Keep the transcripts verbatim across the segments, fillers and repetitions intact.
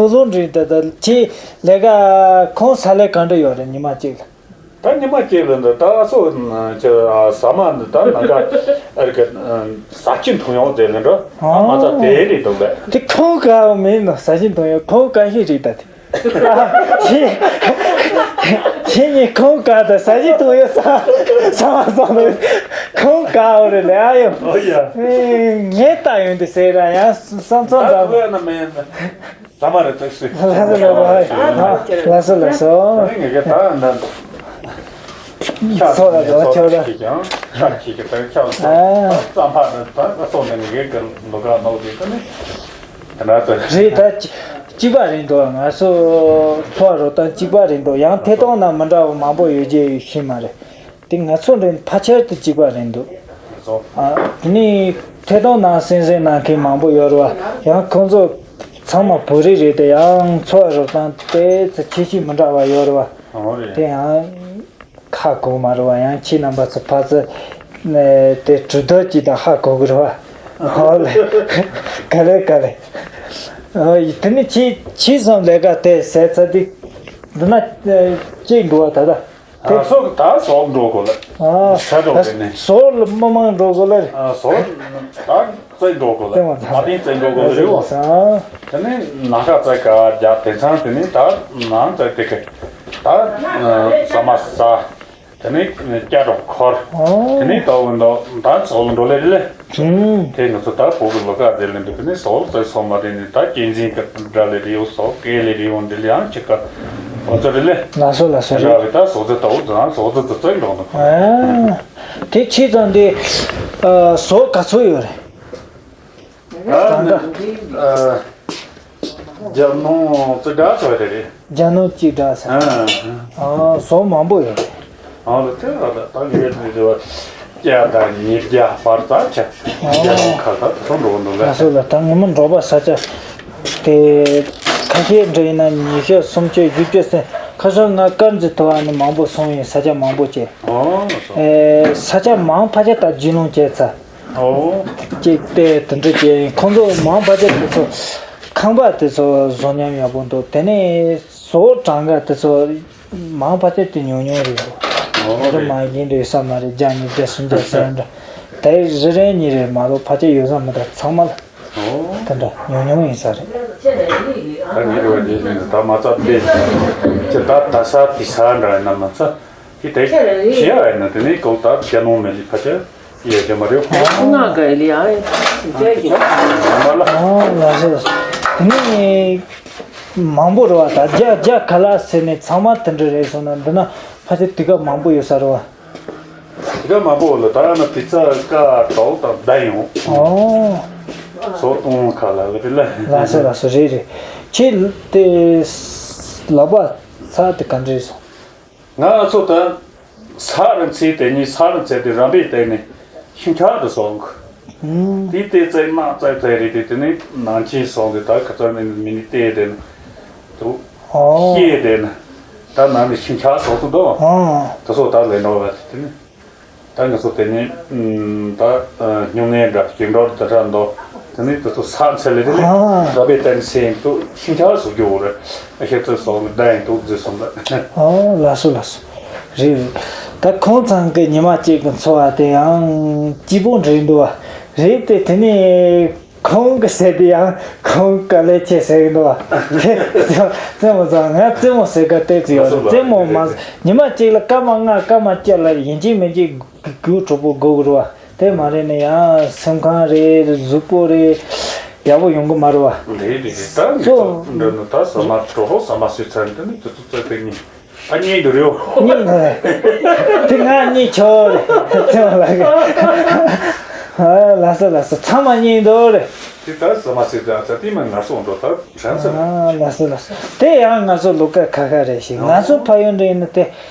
ལོ་ལོ་འདྲི་ད་ད་ཁྱེད་ལས་ཀ་ཁོང་ས་ལས་ག་འདྲ་ཡོད་རེད། ཉི་མ་གཅིག་ལ། ད་ཉི་མ་གཅིག་ལ་འདི་ད་སོ་ཅི་ཟ་མ་འདི་ད་ནང་ཀ་ཨ་རི་ཀ་ཟ་ཁྱི་འཐུང་ཡོང་ཟེར་ལ་འགྲོ། ཨ་མ་ཚ་དེ་རེད་འདུག་ལ། དེ་ཁོང་ག་མིན་ནོ། ཟ་ཁྱི་འཐུང་ཡོང་ཁོང་ག་ཤི་རེད་ད་དེ། ཁྱེད་ཁྱེད་གཉིས་ཁོང་ག་ད་ཟ་ཁྱི་འཐུང་ཡོང་ས་ས་མ་ས་མ་ཁོང་ག་འོ་རེད་ལ་ཨ་ཡོ། ཨོ་ཡ། ངས་ལྟ་ཡོང་དེ་ཟེར་ར་ཡང་བསམ་ཚོད་ད་འདྲ། ཁོ་ཡ་ན་མེད་ན། ཟ་མ་རེད་ཐག་སུས། ལགས་སོ་ལགས་སོ། ལགས་སོ་ལགས་སོ། ངས་ཀྱི་ད་འདི། ཚོགས་ལ་འགྲོ་ཆོག་ལ། ཁྱག་ཁྱི་གི་ད་ཁྱག་སོ། ཨ། རྩམ་ཕག་ནི་ད་ང་སོང་ནས་ངས་ཀྱི་ལོ་ག་ནོག་དེ་ད་ནི། དེ་འདྲ་ད། རེད་ད། གཅིག་པ་རེད་འདུག་ང་ཚོ་ཚོགས་རོགས་དང་གཅིག་པ་རེད་འདུག་ཡང་ཐད་གཏོང་ནང་མི་འདྲ་བ་མང་པོ་ཡོད་རྒྱུ་ཤེས་མ་རེད། དེ་ང་ཚོ་འདྲ་ཕལ་ཆེར་དུ་གཅིག་པ་རེད་འདུག་ཨ། དེ་ནས་ཐད་གཏོང་ནང་གསན་གཟིགས་གནང་མཁན་མང་པོ་ཡོད་རེད་བ། ཡང་ཁོང་ཚོ་ཚང་མ་བོད་རིགས་རེད་དེ། ཡང་ཚོགས་རོགས་དང་དེ་ཚོ་ཁྱད་ཆོས་མི་འདྲ་བ་ཡོད་རེད་བ། ཨོ་རེད། དེ་ཡང་ཧ་གོ་མ་རེད་བ། ཡང་ཁྱེད་རྣམ་པ་ཚོ་ཕར་ཚུར་དེ་གྲོས་བསྡུར་གྱིས་ད་ཧ་གོ་གི་རེད་བ། ཧོ་ལེ། ག་རེ་ག་རེ། ཨ། དེ་ནས་ཁྱེད་ཁྱེད་ཚོ་ལས་ཀ་དེ་ཟས་ཚ་དེ་འདི་ན་ཅིག་འགྲོ་བ་ད་ད། དེ། ཨ། སོག་ད་སོག་འགྲོ་དགོས་ལ། ཨ། ས་འགྲོ་དེ་ནས། སོག་ལ་མི་མང་འགྲོ་དགོས་ལ། ཨ། སོག་ད་རྩེ་འགྲོ་དགོས་ལ། རྩེ་མ་ཐག་མ་དེ་རྩེ་འགྲོ་དགོས་ལ་རེད་བ། ཨ། དེ་ནས་ནམ་མཁའ་རྩེ་ག་རྒྱ་དེ་ཚང་དེ་ནས་ད་ནང་རྩེ་དེ་ག་ད་ཟ་མ་ཟ། དེ་ནས་སྐྱ་རོགས་འཁོར། ཨོ། དེ་ནས་ད་འོན་ད་ད་སོག་ལ་འགྲོ་ལེ་རེད་ལེ། ཧུམ། དེ་ང་ཚོ་ད་བོད་ཀྱི་ལོ་ཀ་དེ་ལེན་འདུག་དེ་ནས་སོག་ལ་སོག་མ་དེ་ནས་ད་གཅན་གཟན་གྱི་འདྲ་ལེ་རེ་ཡོད། སོག་སྐད་ལེ་རེ་ཡོད་འདི་ལེ་ཡང་ཅིག་ག་འོ་ཚོ་རེད་ལེ། ལགས་སོ་ལགས་སོ། རེད། རེད་ད་སོག་ཚོ་ད་འོ་ཚོ་སོག་ཚོ་ཚོ་ཚོ་འགྲོ་འདུག་ཨ། དེ་ཆེ་ཙང་དེ་ཨ་སོག་ག་ཚོད་ཡོད་རེད། ཨ་ནི་ཨ་རྒྱ་ནོ་ཙི་འདྲ་ཚོ་རེད་རེད། རྒྱ་ནོ་ཅི་འདྲ་ས། ཨ་ཨ་སོག་མང་པོ་ཡོད་རེད། ཨ་ལ་དེ་ལ་ད་ངས་ནི་རེ་བ་བརྒྱ་དང་ཉིས་བརྒྱ་བར་ད་ཆ་བརྒྱ་ནོ་ཁ་ད་དེ་ཚོ་འགྲོ་འདུག་ལ། ལགས་སོ་ལ་ད་ངོ་མ་འགྲོ་པ་ས་ཆ་དེ་ཁ་ཤས་འདྲ་ཡིན་ན་ཉི་ཤུ་སུམ་ཅུ་བཞི་བཅུ་ཟེར། ཁ་སང་ང་དཀར་མཛེས་ཐོ་བ་ནི་མང་པོ་སོང་ཡིན། ས་ཆ་མང་པོ་བྱས། ཨོ་ལགས་སོ། ཨེ་ས་ཆ་མང་ཕལ་ཆེར་ད་རྒྱུས་ལོན་བྱས་ཚར། ཨོ། ཅིག་སྟེ་དེ་འདྲ་བྱས་ཡིན། ཁོང་ཚོ་མང་ཕལ་ཆེར་དེ་ཚོ་ཁང་པ་དེ་ཚོ་བཟོ་མཉམ་ཡག་པོ་འདུག་དེ་ནས་བཟོ་གྲངས་ཀ་དེ་ཚོ་མང་ཕལ་ཆེར་དེ་ཉུང་ཉུང་རེད་འདུག་ཨོ་དེ་རེད། མ་ཡིན་རེད་ས་མ་རེད། བརྒྱ་ཉིས་བརྒྱ་སུམ་བརྒྱ་ཟེར་འདྲ། དེ་རེ་རེ་གཉིས་རེད་མ་གཏོགས་ཕལ་ཆེར་ཡོད་ས་མི་འདུག་ཚང་མ་ལ་ཨོ། དེ་འདྲ་ཉུང་ཉུང་ཡིན་ས་རེད། ད་ངེད་རེ་བ་དེ་བཞིན་དུ་ད་མ་རྩ་དེ་ཅི་ད་ད་ས་དེ་ས་འདྲ་ཡིན་ན་མ་རྩ། དེ་དེ་ཁྱེད་ཡ་ཡིན་ན་དེ་ནས་ཀོ་ད་རྒྱ་ནོ་མེ་ལི་ཕ་ཆ་ཡོད་ཀྱི་མ་རེད། ང་ག་ལི་ཨ་ཡིན་ཅི་ཡ་ཡིན། ཨོ་ལགས་སོ། དེ་ནས་མང་པོ་རེད་བ། ད་རྒྱ་རྒྱ་ག་ལ་ཟེར་ནས་ཚང་མ་དེ་འདྲ་རེད་སོང་ན་འདི་ན་ཕ་ཆ་དེ་ག་མང་པོ་ཡོད་ས་རེད་བ། དེ་ག་མང་པོ་ལ་ད་ཡང་ན་ཕི་ཚ་ཀ་དོག་དང་བསྡད་ཡོང་། ཨོ། ཚོ་གཏོང་ཁ་ལ་ལ་དེ་ལ། ལགས་སོ་ལགས་སོ་རེད་རེད། ཁྱེད་དེ་ལག་པ་ཚ་དེ་ག་འདྲ་རེད་སོང་། ང་ཚོ་ད་ས་ར་ཚེ་དེ་ཉིད་ས་ར་ཚེ་དེ་རམ་པའི་སྟེང་ནས་ཤིང་ཁ་དུ་སོང་། ཨུམ། དེ་ལྟའི་རྩེ་མ་རྩེ་རྩེ་རེད་དེ་དེ་ནས་ནང་ཆེན་སོང་དེ་ད་ཁ་ཚ་མི་མི་ནི་ལྟས་དེ་ན་དུ་ཨོ། ཤེས་དེ་ན་ད་ནང་ནས་ཤིང་ཁ་སོང་དུ་འདུག་ཨོ། དེ་སོགས་ད་ལས་འགྲོ་བ་དེ་ནི་ད་ང་ཚོ་དེ་ནི་ད་སྨྱུང་གནས་འདྲ་སྐྱེ་འགྲོ་དེ་འདྲ་འདུག་དེ་ནི་དེ་ཚོ་ས་ཚེ་ལས་དེ་ནི་ཨ་ད་བའི་ད་ནི་སེམས་དུ་ཤིང་ཁ་སོགས་རྒྱུ་བོ་རེད། ཨ་ཤེས་ཚོད་སོགས་ལ་ད་ཡིན་དུ་རྫི་སོང་ད། ཨོ་ལགས་སོ་ལགས་སོ། རེད་རེད། ད་ཁོང་ཚང་གི་ཉི་མ་གཅིག་གི་འཚོ་བ་དེ་ཡང་སྐྱིད་པོ་འདྲ་ཡིན་འདུག་བ། རེད་དེ་དེ་ནས་ཁོང་གི་ཟས་དེ་ཡང་ཁོང་དཀའ་ལས་ཆེ་ཟེར་གི་འདུག་བ། རྩེད་མོ་ཚང་ང་རྩེད་མོ་ཟེར་ག་ཏོག་ཙམ་ཡོད་རེད། རྩེད་མོ་མ་ཉི་མ་གཅིག་ལ་སྐར་མ་ལྔ་སྐར་མ་བཅུ་ལ་ཡིན་གཅིག་མིན་གཅིག་རྒྱུགས་གྲོགས་པོ་དགོས་གི་རེད་བ། དེ་མ་རེད་ན་ཡང་སེམས་ཁམས་རེད། གཟུགས་པོ་རེད། ཡག་པོ་ཡོང་གི་མ་རེད་བ། རེད་རེད་རེད། ད་ངེད་ཚོ་འདི་ནི་ད་ཟ་མ་གྲོགས་པོ་ཟ་མ་ཟོས་ཚར་འདི་ནི་དུས་ཚོད་ཚོད་དེ་ཉིན། ཨ་གཉིས་འདུག་རེད། གཉིས་འདུག་རེད། དེ་ང་གཉིས་ཆོག་རེད། ཚེ་བ་ལགས། ཨ་ལགས་སོ་ལགས་སོ། ཚང་མ་གཉིས་འདུག་རེད། དེ་ལྟར་ཟ་མ་ཟོས་ཚར་ཚར་དེ་མ་ངར་སོང་འགྲོ་ད་དྲན་ས། ཨ་ལགས་སོ་ལགས་སོ། དེ་ཡང་ང་ཚོ་ལོ་ཀ་ཁ་ཁ་རེད་ཤིག་ང་ཚོ་ཕ་ཡུལ་འདྲ་ཡིན་ན་དེ་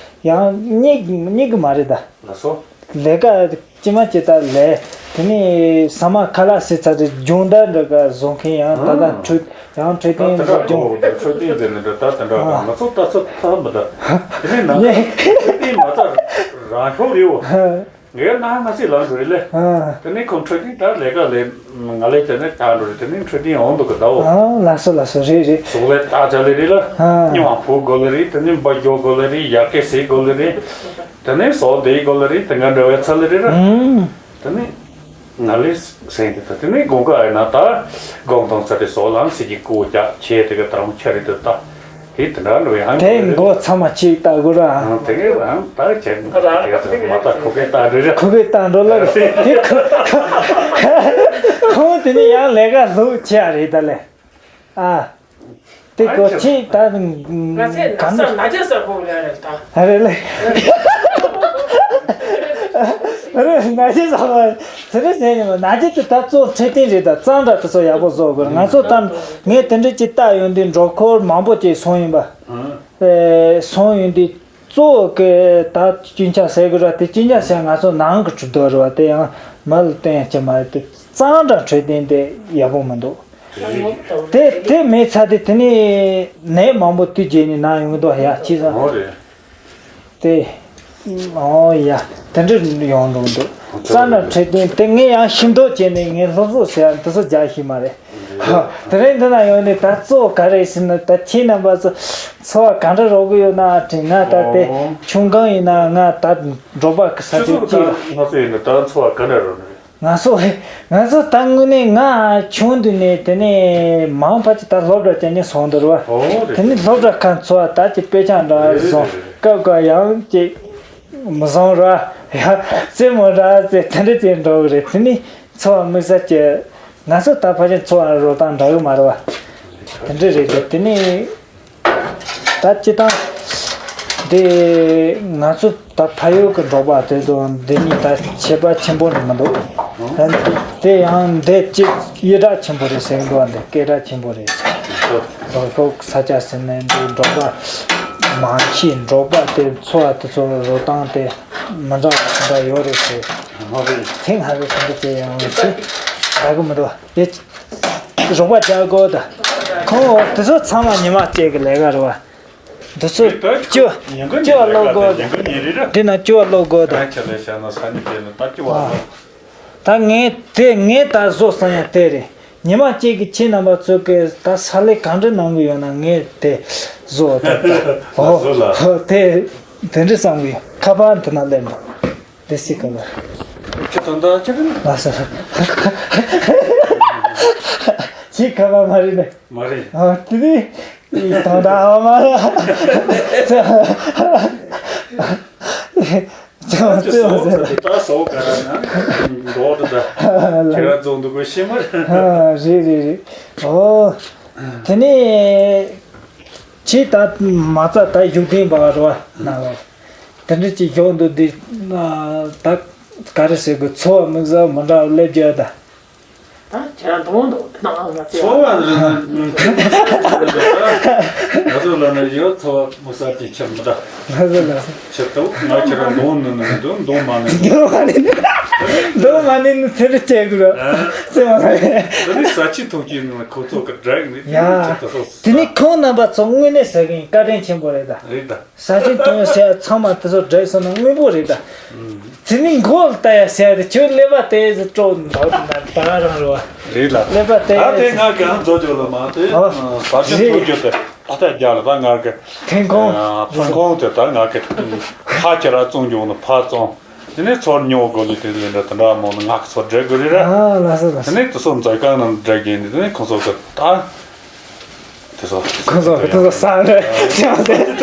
ཡང་གཉིས་གཉིས་གི་མ་རེད་ད། ལགས་སོ། ལས་ཀ་ཅི་མ་ཅི་ལྟར་ལས། དེ་ནས་ཟ་མ་ཁ་ལག་ཟས་ཚར་དུས་སྦྱོང་བརྡར་འདྲ་ག་བཟོ་མཁན་ཡང་ད་ལྟ་ཨང་འཕྲོད་ཡང་འཕྲོད་ད་བསྟེན་དེ་འདྲ་སྦྱོང་གོ་འཕྲོད་བསྟེན་ཟེར་ནས་འདྲ་ད་དེ་འདྲ་ཨ་ང་ཚོ་ལྟ་ཚུལ་ཐབས་མི་འདྲ། དེ་ནས་ནང་ངས་འཕྲོད་བསྟེན་མ་རྩ་རང་ཤོག་རེད་བ། ངའི་ནང་ང་ཚིག་ལངས་འགྲོ་རེད་ལེ། ཨ། དེ་ནས་ཁོང་འཕྲོད་བསྟེན་ད་ལས་ཀ་ལས་ང་ལས་དེ་ནས་ད་འགྲོ་རེད། དེ་ནས་འཕྲོད་བསྟེན་འོང་འདུག་གི་ད་འོ། ཨ། ལགས་སོ་ལགས་སོ། རེད་རེད། གཟུགས་ལས་ད་བྱ་ལས་རེད་ལ། ཨ། སྨྱོ་བ་ཕུག་དགོས་ལས་རེད། དེ་ནས་འབའ་རྒྱོ་དགོས་ལས་རེད། ཡར་སྐད་ཟེར་དགོས་ལས་རེད། དེ་ནས་ཟོག་འདེད་དགོས་ལས་རེད། དེ་འགའ་འདྲ་བའི་ཚ་ལས་རེད་ལ། ཨུམ། དེ་ནས་ང་ལས་སེང་དེ་ད་དེ་ནས་དགོང་ཀ་ཡིན་ན་ད་དགོང་དང་ཚ་དེ་ཟོག་ལ་ཟེར་གྱི་ཀོ་ཅག་ཆེ་དེ་ག་ད་རང་ཆ་རེད་དེ་ད། དེ་དེ་འདྲ་འགྲོ་ཡང་དེ་མགོ་ཚང་མ་གཅིག་ལྟ་དགོས་ར། ཨང་། དེ་གས་རང་ལྟ་བྱས་ནས་དེ་གས་མ་ལྟ་ཁོ་གས་ལྟ་འགྲོ་ར། ཁོ་གས་ལྟ་འགྲོ་ལ་རེད། དེ་ཁོ་ཁོ་ཁོ་དེ་ནས་ཡང་ལས་ཀ་ལྷུག་ཆེ་རེད་ད་ལས། ཨ། དེ་གོ་ཆེ་ད་ང་ཚོས་ན་ཚ་ན་ཚ་ཟ་དགོས་ལས་རེད་ད། ཨ་རེད་ལས། རེད། ན་ཚ་ཟ་དགོས། དེ་རེད་ཟེར་ནས་ན་ཚ་དེ་ད་གཙོ་མཁྲེགས་ལྡན་རེད་ད། གཙང་སྦྲ་དེ་ཚོ་ཡག་པོ་བཟོ་དགོས། ང་ཚོ་ད་ངས་དེ་འདྲ་ཅིག་བལྟ་ཡོང་དུས་འགྲོ་འཁོར་མང་པོ་ཅིག་སོང་ཡིན་པ། ཨེ། སོང་ཡོང་དུས་གཙོ་བོ་གི་ད་སྐྱོན་ཆ་ཟེར་དགོས་ར། དེ་སྐྱོན་ཆ་ཟེར་ང་ཚོ་ནང་གི་གྲུབ་རྟགས་རེད་བ། དེ་ཡང་མི་ལ་བསྟན་ཡ་ཅི་མ་རེད། དེ་གཙང་སྦྲ་མཁྲེགས་ལྡན་དེ་ཡག་པོ་མི་འདུག་དེ་དེ་མེད་ཚ་དེ་དེ་ནས་ནད་མང་པོ་དུས་རྗེས་ནས་ན་ཡོང་གི་འདུག་ཡ་ཅི་ཟ། འོ་རེད། དེ། ཨོ་ཡ། དེ་འདྲ་ཡོང་འགྲོ་འདུག་གཙང་སྦྲ་མཁྲེགས་ལྡན་དེ་ངས་ཡང་ཤེས་མདོག་བྱས་ནས་ངས་སློབ་གསོ་ཟེར་ཡ་འདི་ཚོ་རྒྱག་ཤེས་མ་རེད། དེ་རིང་འདི་ན་ཡོང་ནས་ད་གཙོ་བོ་ག་རེ་ཟེར་ན། ད་ཁྱེད་རྣམ་པ་ཚོ་འཚོ་བ་ག་འདྲ་རོལ་གི་ཡོད་ན་དྲན་ན། ད་དེ་ཨོ། ཆུང་སྒང་ཡིན་ན་ང་ད་འབྲོག་པ་གི་ས་སྤྱོད་ཅིག་ང་ཚོ་ཡིན་ན་ད་འཚོ་བ་ག་འདྲ་རོལ་ནི་རེད། ང་ཚོ་ང་ཚོ་ད་དངོས་གནས་ང་ཆུང་དུས་ནས་དེ་ནས་མང་བ་ཅིག་ད་སློབ་གྲྭ་བསྐྱལ་ནས་སོང་འདུག་རེད་བ། ཨོ་རེད། དེ་ནས་སློབ་གྲྭ་ཁ་འཚོ་བ་ད་ཅིག་དཔེ་ཆ་འདྲ་རེད་བཟུང་རེད། སྐབས་འགའ་ཡང་ཅིག་མི་བཟང་ར། ཡ། རྩེད་མོ་ར་ཟེར་དེ་འདྲ་ཅིག་འགྲོ་གི་རེད། དེ་ནི་འཚོ་བ་དམིགས་བསལ་གྱི་ང་ཚོ་ད་ཕལ་ཆེར་འཚོ་བ་རོལ་སྟངས་འདྲ་གི་མ་རེད་བ། དེ་འདྲ་རེད་དེ། དེ་ནི་ད་སྤྱི་བཏང་འདི་ང་ཚོ་ད་ཕ་ཡུལ་གྱི་འབྲོག་པ་དེ་ཚོ་འདི་ནི་ད་ཁྱད་པར་ཆེན་པོ་མི་འདུག་དེ་ཡང་འདི་གཅིག་ཡི་དྭགས་ཆེན་པོ་རེད་ཟེར་གི་འདུག་འདི་སྐད་གྲགས་ཆེན་པོ་རེད། རོགས་ཕོག་ས་ཆ་ཟེར་ནས་འདི་འབྲོག་པ་མང་ཤས་འབྲོག་པ་དེ་འཚོ་བ་དེ་ཚོ་རོལ་སྟངས་དེ་མི་འདྲ་བ་དེ་འདྲ་ཡོད་རེད་ཟེར། ཧ་རེད། ཐེངས་ཧ་རེ་ཟེར་འདི་དེ་ཡང་ཅི་ད་གི་མི་འདུག་ཡེ། རོགས་པ་རྒྱག་དགོས་ད། ཁོང་དེ་ཚོ་ཚང་མ་ཉི་མ་གཅིག་གི་ལས་ཀ་རེད་བ། འདི་ཚོ་ཅི་བ་ཉིན་གུང་ཅི་བ་ཉིན་ལས་ཀློག་ཀ་དགོས་ད། ཉིན་གུང་ཉིན་རེ་རེ། འདི་ན་ཅི་བ་ཀློག་དགོས་ད། ང་ཆ་ལས་བྱ་ན་ས་ཉིན་དེ་ནི་ད་ཅི་བ་ལོ། ད་ངས་དེ་ངས་ད་བཟོ་བསམ་ཡ་དེ་རེད། ཉི་མ་གཅིག་གི་ཁྱེད་རྣམ་པ་ཚོ་གི་ད་ས་ལེ་གང་འདྲ་གནང་གི་ཡོད་ན་ངས་དེ་བཟོ་ད་ད། ཨོ་བཟོ་ལ། ཨོ་དེ་དེ་འདྲ་བསམ་གི་ཡོད། ཁ་པར་འདི་ན་སླེབས་འདུག་དེ་སྲིད་ག་ལ། ཁྱོད་ད་ལྟ་ཁྱོད་ལ་ས། ཁྱེད་ཁ་པར་མ་རེད་ནས། མ་རེད། ཨ་དེ་ནི་ད་ལྟ་ཨ་མ་ར། ཅང་ཙེ་བ་ཟེར། ད་སོ་ག་ར་ན་འགྲོ་འདུག་ད་ཁྱེད་ར་རྫོང་འདུག་གོ་ཤེས་མ་རེད། ཨ་རེད་རེད་རེད། ཨོ་དེ་ནི་ཁྱེད་ད་མ་རྩ་ད་བཞུགས་གདན་པ་ར་ན་བ། དེ་འདྲ་ཅིག་ཞོག་འདུག་འདི་ད་ག་རེ་ཟེར་དགོས། འཚོ་བ་དམིགས་བསལ་མི་འདྲ་བ་སླེབས་རྒྱུ་ད། ད་ཁྱེད་རང་གདོང་འདུག་ནང་ང་ཚོ་འཚོ་བ་ནི་ང་ཚོ་ལ་ནི་ཡོད། འཚོ་བ་དམིགས་བསལ་གྱི་ཆེ་མི་འདྲ། ང་ཚོ་ལ་ཆེ་ཏོ་ང་ཁྱེད་རང་གདོང་ནི་ནི་འདུག་གདོང་མ་ནི་གདོང་མ་ནི་གདོང་མ་ནི་ནི་དེ་འདྲ་བྱེད་དགོས་ར། སེམས་མ་ལ་ཡ། འདི་ནི་ས་ཆི་ཐུག་གི་ནི་ཁོ་ཚོ་གི་དྲེག་ནི་དེ་ནི་ཆེ་ཏོ་སོ། དེ་ནི་ཁོང་རྣམ་པ་ཚོ་དངོས་གནས་ཟེར་གི་ཡིན། བཀའ་དྲིན་ཆེན་པོ་རེད་ད། རེད་ད། ས་ཆེན་གཏོང་ཡ་ཟེར་ཡ་ཚང་མ་དེ་ཚོ་འགྲིག་སོང་ན་དངོས་པོ་རེད་ད། དེ་ནི་མགོ་ལ་ལྟ་ཡ་ཟེར་ཡ་དེ་ཁྱོད་ཀླད་པ་དེ་ཚོ་སྤྲོ་འདུག་ན་ད་རང་རེད་བ། རེད་ལ། ཀླད་པ་དེ་ད་དེ་ང་གང་མཛོ་ཅོག་ལ་མ་དེ། ཨ། ས་ཆེན་རེད། ཐུག་རྒྱུ་དེ་ཨ་ཐ་རྒྱ་ལ་ད་ང་གི་ཐོན་ཁུངས། ཨ། ཐོན་ཁུངས་དེ་ད་ང་གི་ཕ་ཁྱེད་ར་བཙོང་རྒྱུ་ནི་ཕ་བཙོང་། དེ་ནས་ཚོར་ཉོ་དགོས་ལི་དེ་ལས་འདྲ་དེ་འདྲ་མོ་ནི་ང་གི་ཚོར་འགྲིག་དགོས་རེད་ར། ཨ་ལ་སོ་ལ་སོ། དེ་ནས་དེ་ཚོ་མཛོད་ཁང་ནང་འགྲིག་གིན་དེ་ནས་ཁོང་ཚོ་གི་ད། དེ་ཚོ། ཁོང་ཚོ་དེ་ཚོ་ས་རེད།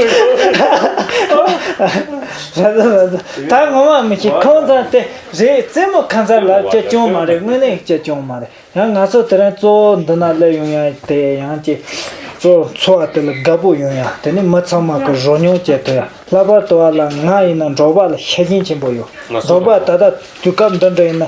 ད་ངོ་མ་མི་ཤེས། ཁོང་ཚོ་དེ་རེད། རྩེད་མོ་ཁ་མཚར་ལ་སྐྱེ་བྱུང་མ་རེད། དངོས་གནས་སྐྱེ་བྱུང་མ་རེད། ཡང་ང་ཚོ་དེ་རིང་གཙོ་བོ་འདི་ན་སླེབས་ཡོང་ཡ་དེ་ཡང་ཅིག་གཙོ་བོ་འཚོ་བ་དེ་ལ་དགའ་པོ་ཡོང་ཡ། དེ་ནི་མི་ཚང་མ་གི་རོལ་མྱོང་བྱེད་ཐུབ་ཡ། ལྷག་པར་དུ་བ་ལ་ང་ཡིན་ན་འབྲོག་པ་ལ་ཤ་ཞེན་ཆེན་པོ་ཡོད། འབྲོག་པ་ད་ལྟ་དུས་སྐབས་འདི་འདྲ་ཡིན་ན་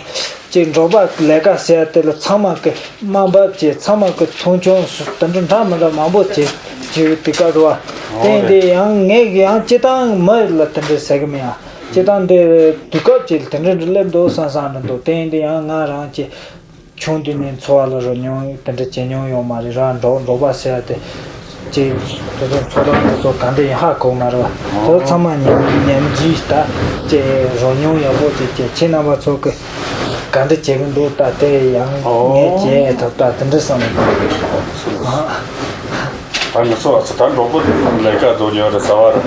ཅིག་འབྲོག་པ་ལས་ཀ་ཟེར་ཡ་དེ་ལ་ཚང་མ་གི་དམའ་འབེབས་བྱེད། ཚང་མ་གི་མཐོང་ཆུང་སུ་དེ་འདྲ་འདྲ་མི་འདྲ་མང་པོ་བྱེད་བྱེད་དུས་སྐབས་རེད་བ། དེ་ཡིན་དུས་ཡང་ངས་ཡང་སྤྱི་བཏང་མི་ལ་དེ་འདྲ་ཟེར་གི་མིན་ཡ། སྤྱི་བཏང་འདི་དུས་སྐབས་ཅིག་ལ་དེ་འདྲ་འདྲ་སླེབས་འདུག་བསམ་བསམ་འདྲ་འདུག་དེ་ཡིན་དུས་ཡང་ང་རང་ཅིག་ཆུང་དུས་ནས་འཚོ་བ་ལ་རོལ་མྱོང་དེ་འདྲ་བྱེད་མྱོང་ཡོད་མ་རེད། རང་འབྲོག་འབྲོག་པ་ཟེར་ཡ་དེ་ ཅེས་དེ་ཚོ་ཚོགས་ར་དེ་ཚོ་ག་འདྲ་ཡིན་ཧ་གོ་མ་རེད་བ། དེ་ཚོ་ཚང་མ་ཉམས་ཉམས་ཞིབ་ད་ཅེས་རོ་མྱོང་ཡག་པོ་ཅིག་ཅེས་ཁྱེད་རྣམ་པ་ཚོ་གི་ག་འདྲ་བྱེད་གི་འདུག་ད་དེ་ཡང་ངས་བྱེད་ཐུབ་ད་དེ་འདྲ་བསམ་ཡོད། ད་ང་ཚོ་ཨ་ཚ་ད་འགྲོ་པོ་ལས་ཀ་འགྲོ་ཉོ་རེད་ཟ་བ་རེད།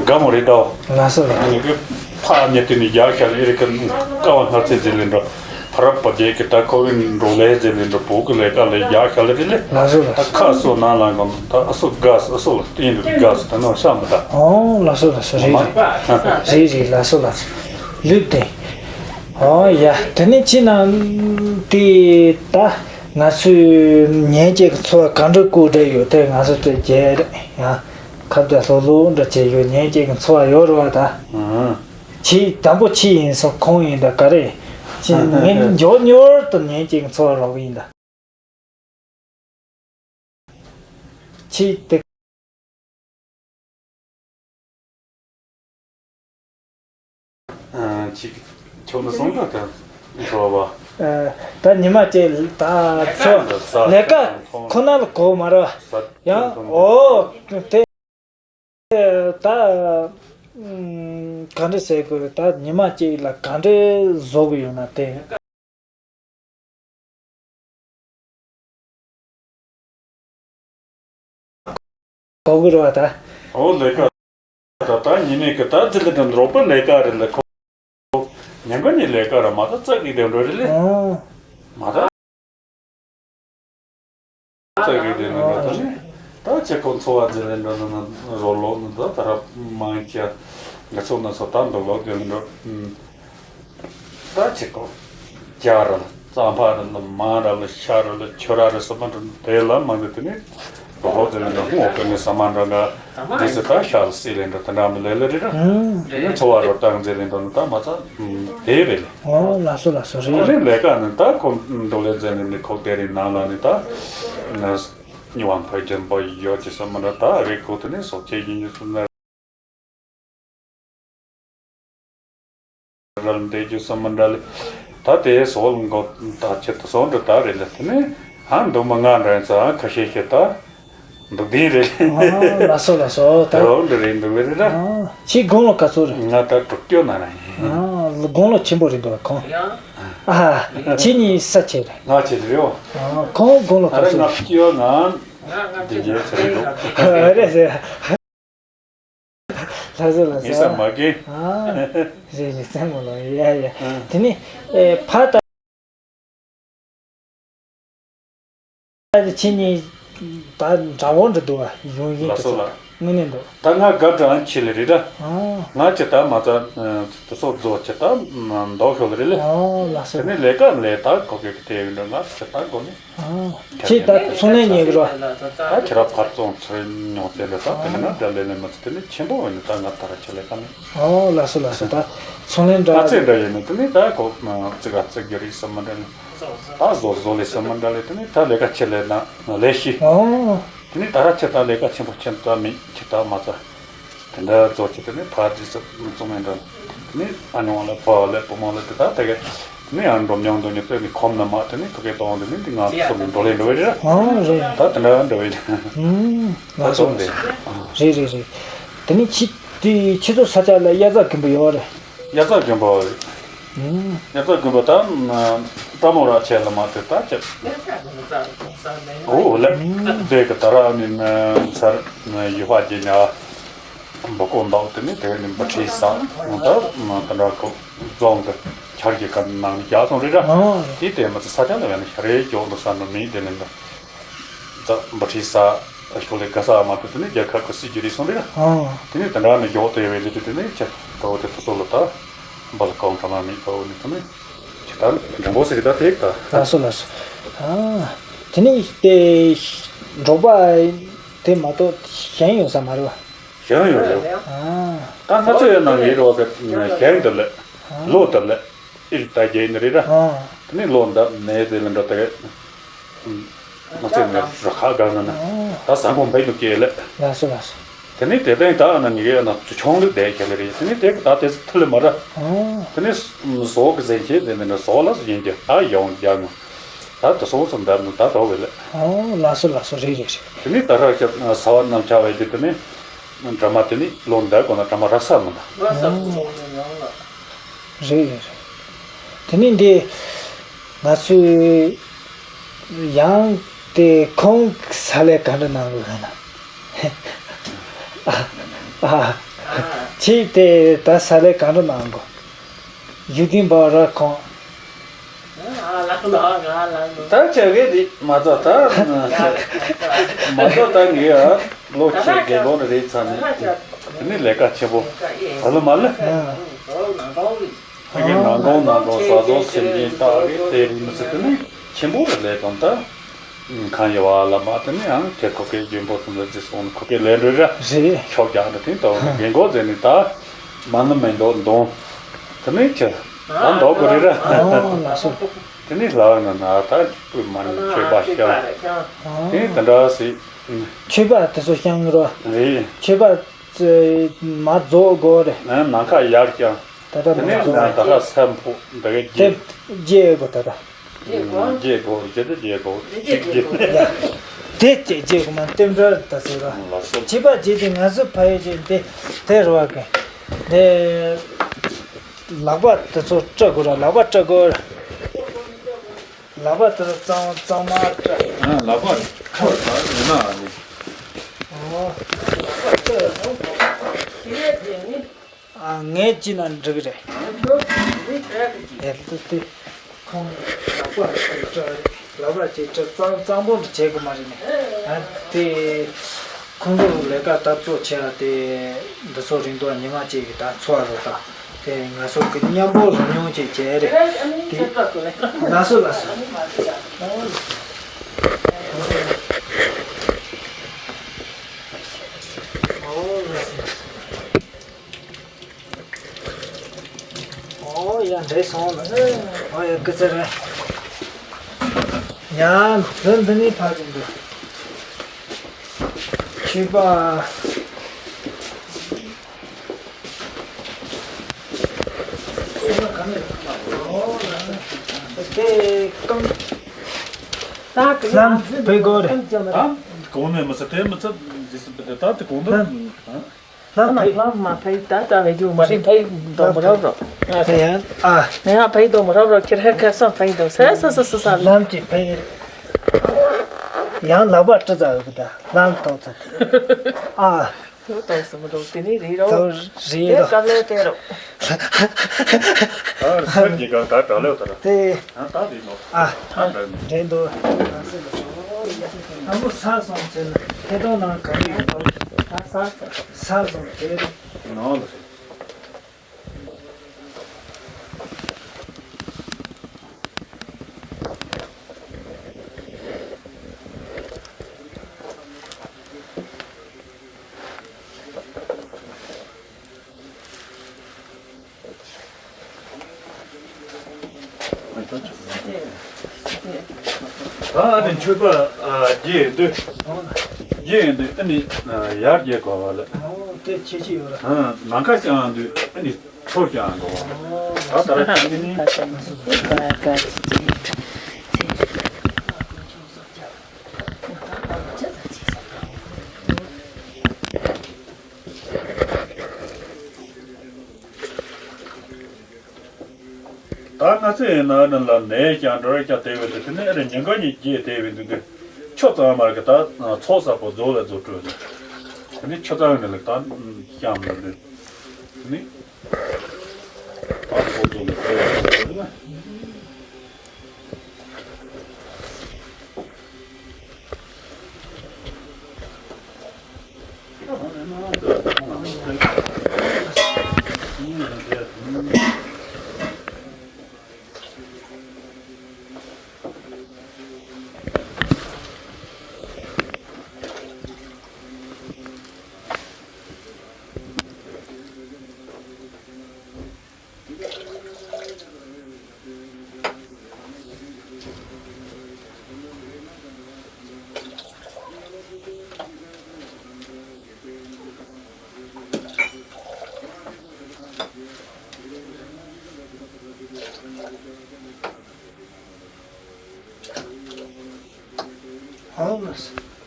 དགའ་མོ་རེད་ད། ལགས་སོ་ལགས། ངེད་ཀྱི་ཕ་ཉེ་དུས་ནས་རྒྱག་ཤར་ཨེ་རི་ཀ་ཀ་བ་སྣ་རྩེ་ཟེར་ལེ་འགྲོ། ཕ་རབ་པ་རྒྱལ་གྱི་ད་ཁོ་བའི་འགྲོ་ལས་ཟེར་ལེ་འགྲོ་བོད་ཀྱི་ལས་ཀ་ལས་རྒྱག་ཤར་ལེ་རེད་ལེ། ལགས་སོ་ལགས། ད་ཁ་སོ་ན་ལང་གང་ད་ཨ་སོ་དགའ་སོ་ཨ་སོ་ལ་བརྟེན་དུ་དགའ་སོ་ད་ནོ་ཤ་མི་ད། ཨོ་ལགས་སོ་ལགས་སོ། རེད་རེད། རེད་རེད། ལགས་སོ་ལགས་སོ། ལུས་བསྟན། ཨོ་ཡ་དེ་ནས་ཕྱི་ན་དེ་ད་ང་ཚོས་ཉན་ཅིག་འཚོ་བ་ག་འདྲ་བཀོད་འདྲ་ཡོད་དེ་ང་ཚོ་དེ་རྒྱལ་རེད་ཡ། ཁ་བརྡ་ལྷོད་ལྷོད་འདྲ་བྱས་ཡོད་ཉན་ཅིག་འཚོ་བ་ཡོད་རེད་བ་ད། ཨང་། ཁྱེད་དང་པོ་ཁྱེད་ཡིན་སོང་ཁོང་ཡིན་ད་ག་རེ། ཁྱེད་ངས་མགྱོགས་མྱུར་དུ་ཉན་ཅིག་འཚོ་བ་རོགས་ཡིན་ད། ཁྱེད་དེ། ཨང་། ཁྱེད་ཁྱོད་ནི་སོང་ད་ད་འཚོ་བ། ཨ་ད་ཉི་མ་གཅིག་ད་ཚོ་ལས་ཀ་ཁོ་ན་ལ་གོ་མ་རེད་བ། ཡང་ཨོ་དེ། ད་ག་འདྲ་ཟེར་དགོས་རེད། ད་ཉི་མ་གཅིག་ལ་ག་འདྲ་བཟོ་གི་ཡོད་ན་དེ་གོ་གི་རེད་བ་ད། ཨོ་ལས་ཀ་ད་ད་ཉི་མའི་གི་ད་ཅི་ལི་དང་རོགས་པ་ལས་ཀ་རེད་ལ་ཁོ་ཉན་ག་ནི་ལས་ཀ་ར་མ་ད་ཙག་གི་དེ་འགྲོ་རེད་ལེ། ཨོ་མ་ད། ཚ་གི་དེ་ནང་ད་ནི་ད་ཁྱེད་ཁོ་འཚོ་བ་འཛིན་ལེན་འགྲོ་ནང་རོ་ལོག་ནི་ད་ད་ར་མང་ཁྱེད་ང་ཚོ་ན་ཚོ་ད་འདུག་ལོག་དེ་ལེན་འགྲོ། ད་ཁྱེད་ཁོ་རྒྱ་ར་ལ་རྩམ་པ་ར་ལ་མང་ར་ལ་ཤ་ར་ལ་ཆུ་ར་ར་སོ་མ་འགྲོ་དེ་ལ་མང་དུ་དེ་ནི་རོ་ལོག་དེ་ལེན་འགྲོ་ཧུང་འོག་གི་ནི་ས་མ་འགྲོ་ང་དེ་ཚོ་ད་ཤ་ལ་སྲེད་ལེན་འགྲོ་དེ་འདྲ་མི་ལེ་ལེ་རེད་ར། ཨང་། འཚོ་བ་རོ་བཏང་འཛིན་ལེན་འགྲོ་ནི་ད་མ་ཚ་དེ་རེད་ལེ། ཨོ་ལགས་སོ་ལགས་སོ། རེད་ཨ་རེད། ནི་ལས་ཀ་ནི་ད་ཁོ་འགྲོ་ལས་འཛིན་ནི་ཁོ་དེ་རིང་ནང་ལ་ནི་ད་ནི་ཉི་བ་འཕོས་ཀྱིན་པ་ཡོད་ཀྱི་སེམས་མི་འདྲ་ད་རེད་ཁོ་དེ་ནི་སོག་ཆེ་ཡིན་ཉི་སུ་ན་རལ་འདེད་རྒྱུ་སེམས་མི་འདྲ་ལེ། ད་དེ་སོག་ལ་མགོ་ད་ཆེད་དུ་སོག་འདྲ་ད་རེད་ལེ་དེ་ནི་ཧང་འདུག་མི་ང་འདྲ་ཡིན་ཙང་ཁ་ཤས་ཤིག་ད། འདུག་ལྡན་རེད། ཨ་ལགས་སོ་ལགས་སོ་ད། རོགས་འདི་རེད་འདུག་རེད་ད། ཨ་ཁྱེད་དགུང་ལོ་ག་ཚོད་རེད། ང་ད་དྲུག་ཅུ་ན་ར་ཡིན། ཨ་དགུང་ལོ་ཆེན་པོ་རེད་འདུག་ཁོང་། ཨ་ཁྱེད་གཉིས་ས་ཆེ་རེད། ང་ཆེ་རེད་ཨོ། ཨ་ཁོང་དགུང་ལོ་ག་ཨ་རེ་ཚོད་ང་རེད། སྐྱེ་བ་ང་འདི་རྒྱལ་ཚེ་རེད་འདུག་ཨ་རེད་ཟེར། ལགས་སོ་ལགས་ངེད་ས་སོ། མ་རྒན། ཨ་རེད་རེད་སེམས་མ་ལོ་ཡ་ཡ། ཨ་དེ་ནི་ཨེ་ཕ་ད། ད་ཁྱེད་གཉིས་ད་འདྲ་བོ་འདྲ་འདུག་བ་ཡོང་ཡིན་ལགས་དེ་སོ་ཚོ་ལགས། དངོས་གནས་འདུག་ད་ང་དགའ་གྲང་ཆེ་ལེ་རེད་ད། ཨ་ང་ཅི་ད་མ་ཚ་དུ་སོ་རྫོགས་ཅི་ད་མདོག་ཤོ་ལེ་རེད་ལེ། ཨ་ལགས་དེ་སོ། ནས་ལས་ཀ་ལས་ད་གོ་གེ་དེ་ཡོད་འདྲ་ང་ཅི་ད་གོ་ནི། ཨ་ཁྱེད་ད་ཚོང་ལས་ཉོས་གི་རོ། ད་ཁྱེད་ར་ཕར་བཙོང་ཚོས་ཉོ་ཚེ་ལེ་ད་དེ་ན་ད་ལས་ལེ་མ་ཚ་དེ་ནི་ཆེན་པོ་འོན་ད་ང་ད་ར་ཆེ་ལེ་ད་ནི། ཨོ་ལགས་སོ་ལགས་སོ་ད་ཚོང་ལས་འདྲ། ད་ཚེ་འདྲ་ཡིན་ནི་དེ་ནི་ད་གོ་ཙི་ག་ཙི་གི་རིགས་སམ་མ་འདྲ་ནི། ད་བཟོ་བཟོ་ལས་སམ་མ་འདྲ་ལས་དེ་ནི་ད་ལས་ཀ་ཆེ་ལས་ན་ལས་ཤི། ཨོ། དེ་ནི་ད་ར་ཆེ་ད་ལས་ཀ་ཆེན་པོ་ཆེན་ད་མི་ཆེ་ད་མ་ཚ། དེ་འདྲ་བཟོ་ཆེ་དེ་ནི་ཕ་རྗེས་སུ་བཙོང་མེད་འདྲ། དེ་ནི་ཨ་ཉོང་ལ་ཕོ་ལ་བུ་མོ་ལ་དེ་ད་དེ་ག་དེ་ནི་ཨ་འགྲོ་མྱོང་དུ་ཉི་ཚེ་ནི་ཁོམ་ན་མ་དེ་ནི་ཐུག་གེ་གཏོང་དེ་ནི་འདི་ང་ཚོ་འགྲོ་ལས་འགྲོ་བའི་རེད། ཨོ་རེད། ད་དེ་འདྲ་འགྲོ་བའི་རེད། ཨུམ། ད་ལགས་སོ་ཚོང་དེ། རེད་རེད་རེད། དེ་ནི་ཁྱི་དེ་ཁྱི་ཚོ་ས་ཆ་ལ་དབྱར་རྩྭ་དགུན་འབུ་ཡོད་རེད། དབྱར་རྩྭ་དགུན་འབུ་རེད། ཨུམ། དབྱར་རྩྭ་དགུན་འབུ་ད་སྤྲ་མོ་ར་ཆེ་ལ་མ་དེ་ད་ཆེ། ཨོ་ལེ། དེ་གི་ད་ར་ནི་ཚར་ཡུ་ཧ་ཅི་ཉ་འབུ་ཀོ་འདོག་དེ་ནི་དེ་ནི་འབུ་ཁྲི་ས་ད་ད་འདྲ་ཁོ་རྫོང་གི་འཁྱར་གྱི་ཀ་ནང་ནི་རྒྱ་སོང་རེད་ར། ཨོ། དེ་དེ་མ་ཚེ་ས་ཆ་ལ་བས་ནི་ཤ་རེ་མགྱོགས་འདུག་ས་ནི་མི་དེ་ནི་འདུག་ད་འབུ་ཁྲི་ས་ཤོ་ལེ་ག་ས་མ་ཐུབ་དེ་ནི་རྒྱལ་ཁབ་ཀྱི་སྲིད་ཇུས་རེད་སོང་རེད་ར། ཨོ། དེ་ནི་དེ་འདྲ་ནི་མགྱོགས་དེ་བས་ལི་དེ་དེ་ནི་ཆེ་ད་འོ་དེ་ཚོ་ལ་ད་འབུ་ལ་གང་འདྲ་མ་མི་ད་འོ་ནི་དེ་ནི་ཆེ་ད་འགྲེང་བུ་ཟེར་གི་ད་དེ་ད། ལགས་སོ་ལགས་སོ། ཨ་དེ་ནི་དེ་འབྲོག་པ་དེ་མ་གཏོགས་གཞན་ཡོད་ས་མ་རེད་བ། གཞན་ཡོད་རེད། ཨ། ད་ང་ཚོ་ཡོད་ན་ངེད་རོགས་གི་གཞན་དུ་ལས་ལོ་དུ་ལས་ཨིར་ད་རྒྱལ་ནི་རེད་ར། ཨ། དེ་ནི་ལོ་འདབ་ནས་དེ་ལ་འགྲོ་དེ། ང་ཚོས་ནི་རོ་ཁ་གང་ན་ན་ཨ། ད་ས་གོང་འཕེལ་དུ་སྐྱེལ་ལས། ལགས་སོ་ལགས་སོ། དེ་ནི་དེ་ལྟའི་ད་ན་ངེད་ཡོད་ན་ཆུང་ལུགས་བསྡད་ཁྱེར་ལེ་རེད། དེ་ནི་དེ་ད་དེ་ཚོ་ཐུ་ལི་མ་ར། ཨ། དེ་ནི་ཟོག་གི་ཟན་ཆེ་དེ་ནི་ཟོག་ལ་ཡིན་གྱི་ད་ཡོང་རྒྱག་ནོ། ད་དུ་སོང་སོང་འདར་ནི་ད་དོག་བས་ལ། ཨོ་ལགས་སོ་ལགས་སོ། རེད་རེད་རེད། དེ་ནི་ད་ར་ཁྱབ་ས་བ་གནམ་ཆ་བས་དེ་དེ་ནི་འདྲ་མ་དེ་ནི་ལོ་འདར་གོ་ན་འདྲ་མ་ར་ས་མི་འདའ། རེད་རེད་རེད། དེ་ནི་འདི་ང་ཚོས་ཡང་དེ་ཁོང་ས་ལས་ག་འདྲ་གནང་དགོས་ན། ཨ་ཨ་ཁྱེད་དེ་ད་ས་ལས་ག་འདྲ་གནང་དགོས། ཡུ་ཏིན་པ་ར་ཁོང་། ད་བྱ་གི་དེ་མ་ཚོ་ད་མ་ཚོ་ད་ངས་ཨ་ལོ་ཆེ་དགེ་ལོ་རེད་ཚ་ནས་དེ་ནི་ལས་ཀ་ཆེན་པོ་ཨ་ལ་མ་ལ་ཨ་ངས་ནང་གོང་ནང་གོང་ས་ཚོ་སེམས་ཅན་ད་གི་དེ་རིམ་ཟེར་དེ་ནི་ཆེན་པོ་རེད་ལས་དང་ད། གང་ཡོད་བ་ལ་མ་དེ་ནི་ཡང་ཁྱེད་ཁོ་ཁའི་རྒྱུན་པོ་དུ་འདི་ཅི་སོང་ཁོ་ཁའི་ལས་འགྲོ་ར་རེད། ཆོག་རྒྱག་འདི་དེ་དང་རྒན་གོག་ཟེར་ནི་ད་མ་ནི་མེ་འདོག་འདོང་། དེ་ནི་ཁྱེད་ད་འདོག་གོ་རེ་ར། ཨོ་ལགས་སོ། དེ་ནི་ལག་ན་ན་ད་སྤུས་མ་ནི་མཆོད་པ་ཤང་དེ་དེ་འདྲ་སི། མཆོད་པ་དེ་ཚོ་ཤང་རོ། རེད། མཆོད་པ་མ་རྫོགས་གོ་རེ། ནམ་མཁའ་ཡར་ཤང་། ད་ལྟ་དེ་ནས་ང་ད་ལྟ་སེམས་ཕུག་འདི་ག་དེ་རྗེས་དགོས་ད་ལྟ། རྗེས་དགོས་རྗེས་དགོས་རྗེས་དེ་རྗེས་དགོས་གཅིག་རྗེས། དེ་རྗེས་དགོས་མ་རྟེན་འབྲེལ་ད་ཟེར་ར། ལགས་སོ། བྱིས་པ་རྗེས་དེ་ང་ཚོ་ཕ་ཡུལ་གྱི་འདི་དེ་རུ་བ་གི་འདི་ལག་པ་དེ་ཚོ་སྤྲད་དགོས་ར། ལག་པ་སྤྲད་དགོས། ལག་པ་དེ་ཚོ་གཙང་གཙང་མ་སྤྲད། ཨ་ལག་པ་ཁ་བར་ཡོད་ན་ཨ་ནི། ཨོ། ལག་པ་སྤྲད་ཡོད་ན། ཨ་ངས་ཅི་ན་འགྲིག་རེད། ཨེ་ལྟ་སྟེ། ཁོང་ལག་པ་ཅིག་སྤྲད་རེད། ལག་པ་ཅིག་སྤྲད་གཙང་གཙང་པོ་འདྲ་བྱེད་དགོས་མ་རེད་ནས། ཨ་དེ་ཁོང་ཚོ་ལས་ཀ་ད་གཙོ་ཆེ་བ་དེ་འདི་ཚོ་རིང་དུ་ཉི་མ་གཅིག་གི་ད་འཚོ་བ་རོ་ད་དེ་ང་ཚོ་གི་མཉམ་པོ་རོ་མྱོང་ཅིག་བྱས་རེད་དེ། ལགས་སོ་ལགས་སོ། ཨོ་ལགས་སོ། ཨོ་ཡ་འདྲེས་སོང་ལ། ཨོ་ཡ་སྐུ་ཚེ་རིང་། ཡ་འདི་འདི་ནས་ཕར་ཅིག་འདུག་མཆོད་པ། དེ་རྐང་ལྷམ་བུ་གོ་རེད། ད་གོང་ནས་མི་ཚེ་དེ་མི་ཚེ་འདི་སུ་བུ་དེ་ད་དེ་གོང་དུ། ལྷམ་ཕའི། ལྷམ་མ་ཕའི་ད་ད་བའི་རྒྱུ་མ་རེད། ཕའི་དོ་མི་རབ་རོ། དེ་ཡང་ཨ། ནས་ཡང་ཕའི་དོ་མི་རབ་རོ་ཁྱེར་ཧེ་ཁ་སང་ཕའི་དོ་ས་ས་ས་ས་ས། ལྷམ་གྱི་ཕའི། ཡང་ལག་པ་ཀྲི་ཙ་ཡོད་གི་ད་ལྷམ་ཐོག་ཚ། ཨ། ཐོག་ཏོག་སུ་མི་འདུག་དེ་ནི་རེད་རོ། ཐོག་རེད་རོ། དེ་སྐབས་ལས་དེ་རོ། ཨ་རི་སར་གྱི་གང་ད་གྲགས་ལེའུ་ད་ར། དེ། ཨ་ད་རེད་ནོ། ཨ། ཨ་འདྲེན་འདུག་ཨ་མོ་ས་སོང་ཚེ་ན་ཐད་གཏོང་ནང་ག་རེ་ཡོད་ནོ། ས་ས་ས་སོང་ཚེ་ནོ་ལ། ད་ཨ་ནི་མཆོད་པ་རྒྱས་འདུག་རྒྱས་འདུག་ཨ་ནི་ཡར་རྒྱས་དགོས་པ་ལ། ཨོ་དེ་ཁྱད་ཆོས་ཡོད་ར། ནམ་མཁའ་བཞེངས་འདུག་ཨ་ནི་ཐོག་བཞེངས་འདུག་ད་ད་ར་ཁྱེད་ནི། ད་ང་ཚོ་ཡིན་ན་ནི་ལ་ནས་ཀྱང་འགྲོ་རེ་ཀྱང་དེ་བས་དེ་དེ་ནས་རེ་ཉིན་གང་ཉིན་རྒྱས་དེ་བས་འདུག་གི་ཆོ་ཚང་མ་རེ་གི་ད་ཚོགས་གསར་པོ་རྫོགས་ལ་རྫོགས་སྤྲོད་ནས་དེ་ནས་ཆོ་ཚང་ནས་ལ་ད་བཤམས་ལ་འདུག་ནི་ད་ཚོགས་རྫོགས་ལ་རྫོགས་ལ་རྫོགས་ལ།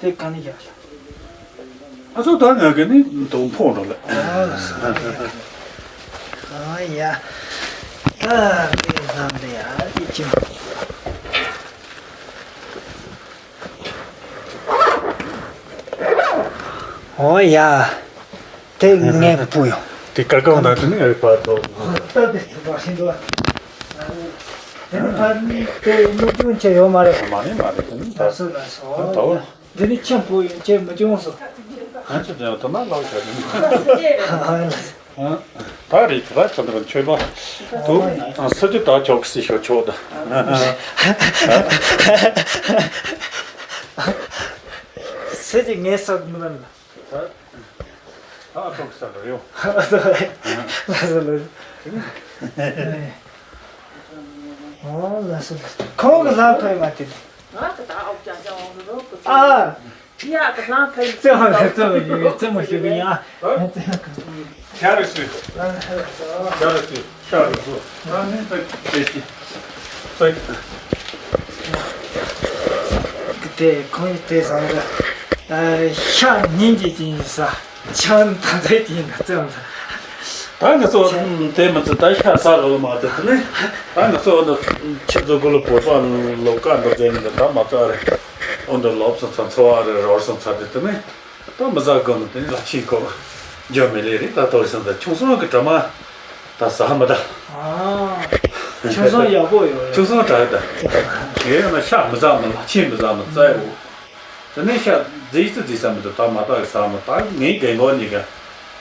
དེ་ག་ནས་རྒྱག་ཤག་ཨ་ཚོ་ད་ང་གི་ནི་དུང་ཕོག་འགྲོ་ལ། ཨ་ལ་ས། ཨ་ཡ། ད་དེ་ལམ་དེ་ཡ་དེ་ཅི། ཨོ་ཡ། དེ་ངའི་བུ་ཡོང་། དེ་ཀ་ཀའོ་ད་དེ་ནི་ངའི་བར་དུ། ད་དེ་ཚོ་བ་ཤིན་ཏུ། དེ་ནི་ཕ་དེ་མི་ཅུང་ཆེ་ཡོད་མ་རེད། མ་རེད་མ་རེད། དེ་ནི་ད་ད་སུ་ལ་སོ། ད་འོ། འདི་ནི་ཆེན་པོ་ཡིན་ཅེས་མི་ཅུང་སོ། ང་ཚོ་དེ་ཡང་ཐོག་མ་ལག་བྱ་དེ་ནི། ད་རེད་ད་ཆ་འདི་རང་ཆོས་པ། དུ་ཨ་ས་ཅི་ད་ཆོག་སི་ཤོ་ཆོག་ད། ས་ཅི་ངའི་སོག་མི་ལ། ད་ཨ་ཐོག་ས་རེད་ཡོ། ཨ་ལ་སོ་ལ་སོ་ལ་སོ། ཨོ་ལ་སོ་ལ་སོ། ཁོང་གི་ལམ་ཕེབས་མ་དེ། ང་གི་ད་ཨོ་ཅག་ཅག་འོང་གི་རོགས་གི། ཨ། ཡ་གི་ལམ་ཕེབས། ཙེ་མ་ཙེ་མ་ཡོད་ཙེ་མ་ཞུ་གི་ཡ། ཤ་རེ་སུ། ཤ་རེ་སུ། ཤ་རེ་སུ། ང་ནི་ད་ཅེ་ཅི། ཙེ། དེ་ཁོང་གི་དེ་བཟང་ར། ཤ་ཉིན་གྱི་ཅིང་ས། ཆང་ཐ་ཚད་ཀྱི་ཡིན་ན་བརྩི་བ་ཚ། ད་ང་ཚོ་དེ་མི་ཚེ་ད་ཤ་ཟ་རོགས་མ་དེ་དེ་ནི། ད་ང་ཚོ་འདི་ཁྱེད་ཚོ་གུ་ལ་བོད་པ་ལོ་ཀ་འདི་རྫས་ནི་ད་མ་ཚ་རེད། འོ་འདི་ལོབ་སོང་ཚ་འཚོ་བ་རེད་རོར་སོང་ཚ་དེ་དེ་ནི། ད་མི་ཟ་དགོས་ནི་དེ་ནི་ལ་ཕྱིན་གོ། འཇོ་མི་ལེ་རེད་ད་དོ་སོང་ད་ཆུང་སོང་གི་གྲ་མ། ད་ཟ་མི་ད། ཨ། ཆུང་སོང་ཡག་པོ་ཡོད་ཡ། ཆུང་སོང་དྲག་ད། ངས་ཡང་ན་ཤ་མི་ཟ་མི་ལ་ཕྱིན་མི་ཟ་མི་རྩ་ཡོད། དེ་ནས་ཤ་རྫིས་སུ་རྫིས་ས་མི་འདུག་ད་མ་དག་གི་ཟ་མི་ད་ངའི་རྒན་གོག་གཉིས་ཀ་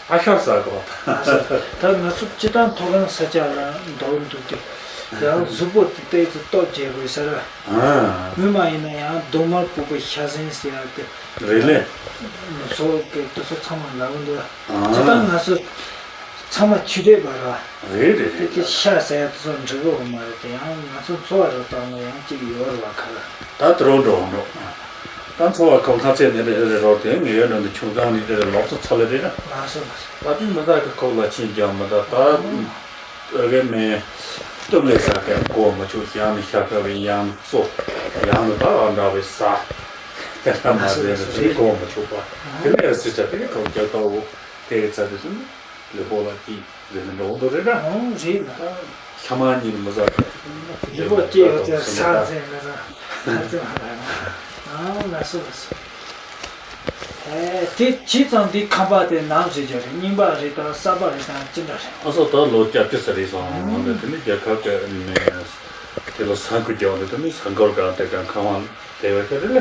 ཨ་ཤར་ཟ་གོ། ད་ང་ཚོ་སྤྱི་བཏང་མཐོ་སྒང་ས་ཆ་ལ་འདོར་འདུག་སྟེ་ཡང་གཟུགས་པོ་དེ་ཏོག་ཙམ་བརྗེ་དགོས་ཟེར། ཨ། སྔོན་མ་ཡིན་ན་ཡང་རྡོག་མར་སྤུག་པའི་ཤ་ཟན་ཟེར་ཡག་གི་རེད་ལེ། ཚོ་གི་དེ་ཚོ་ཚང་མ་ལབ་འདུག་ཨ། སྤྱི་བཏང་ང་ཚོ། ཚང་མ་ཆུ་དྲེག་པ་ར། རེད་རེད་རེད། དེ་ཤ་ཟ་ཡ་དེ་ཚོ་འགྲིག་གི་ཡོད་མ་རེད་དེ་ཡང་ང་ཚོ་འཚོ་བ་རོགས་དང་ལ་ཡང་གཅིག་ཡོད་རེད་བ་ཁ་ར། ད་དུ་རོགས་འགྲོ་འོང་འགྲོ། ད་འཚོ་བ་ཁོ་ཁ་ཚད་ནས་རེད་རེད་རོགས་དེ་ངས་ཡོད་འགྲོ་འདི་ཆུང་སྒང་ནས་རེད་རེད་ལོག་ཚོ་ཚ་ལེ་རེད་ར། ལགས་སོ་ལགས་སོ། ད་དེ་མི་ཟ་གི་ཁོག་ལ་ཕྱིན་ཀྱང་མི་ད་ད། ཨ་གེ་མེ། སྟོབས་ལས་ཟ་གི་གོ་མི་ཆོག་ཡང་ནི་ཤ་ཁ་བའི་ཡང་ནི་གཙོ། ཡང་ནི་ད་ཨ་འདྲ་བའི་ཟ། དེ་འདྲ་མ་ཟེར་ནས་དེ་གོ་མི་ཆོག་པ། དེ་ནས་ཨ་སི་ཆ་དེ་ནི་ཁོག་རྒྱག་ཏོ། དེ་གི་ཚ་དེ་དུ་ནི་ལུས་པོ་ལ་ཀི་ཟེར་ནས་འགྲོ་འདུག་རེད་ད། ཨོ་རེད་ལ། ཤ་མ་ཉིན་མི་ཟ་གི། ལུས་པོ་སྐྱེ་ཡོད་ཚད་ས་ཟེར་ལ་ཟ། ཨ་ཙི་མ་ལ་ཨ་ལ་སོ་ལ་སོ། ཨེ་དེ་བྱས་ཙང་དེ་ཁང་པ་དེ་ནམ་ཟེར་རྒྱུ་རེད། རྙིང་པ་རེད་དང་གསར་པ་རེད་དང་ཅི་འདྲ་རེད། ཨ་སོ་ད་ལོ་བརྒྱད་ཅུ་ཙམ་རེད་སོང་། འོ་ན་དེ་ནི་རྒྱལ་ཁབ་ཀྱི་ནས་དེ་ལ་ས་འགུལ་རྒྱག་འདུག་དེ་ནི་ས་འགུལ་གང་དེ་གང་ཁང་བ། དེ་བས་ཀྱི་རེད་ལ།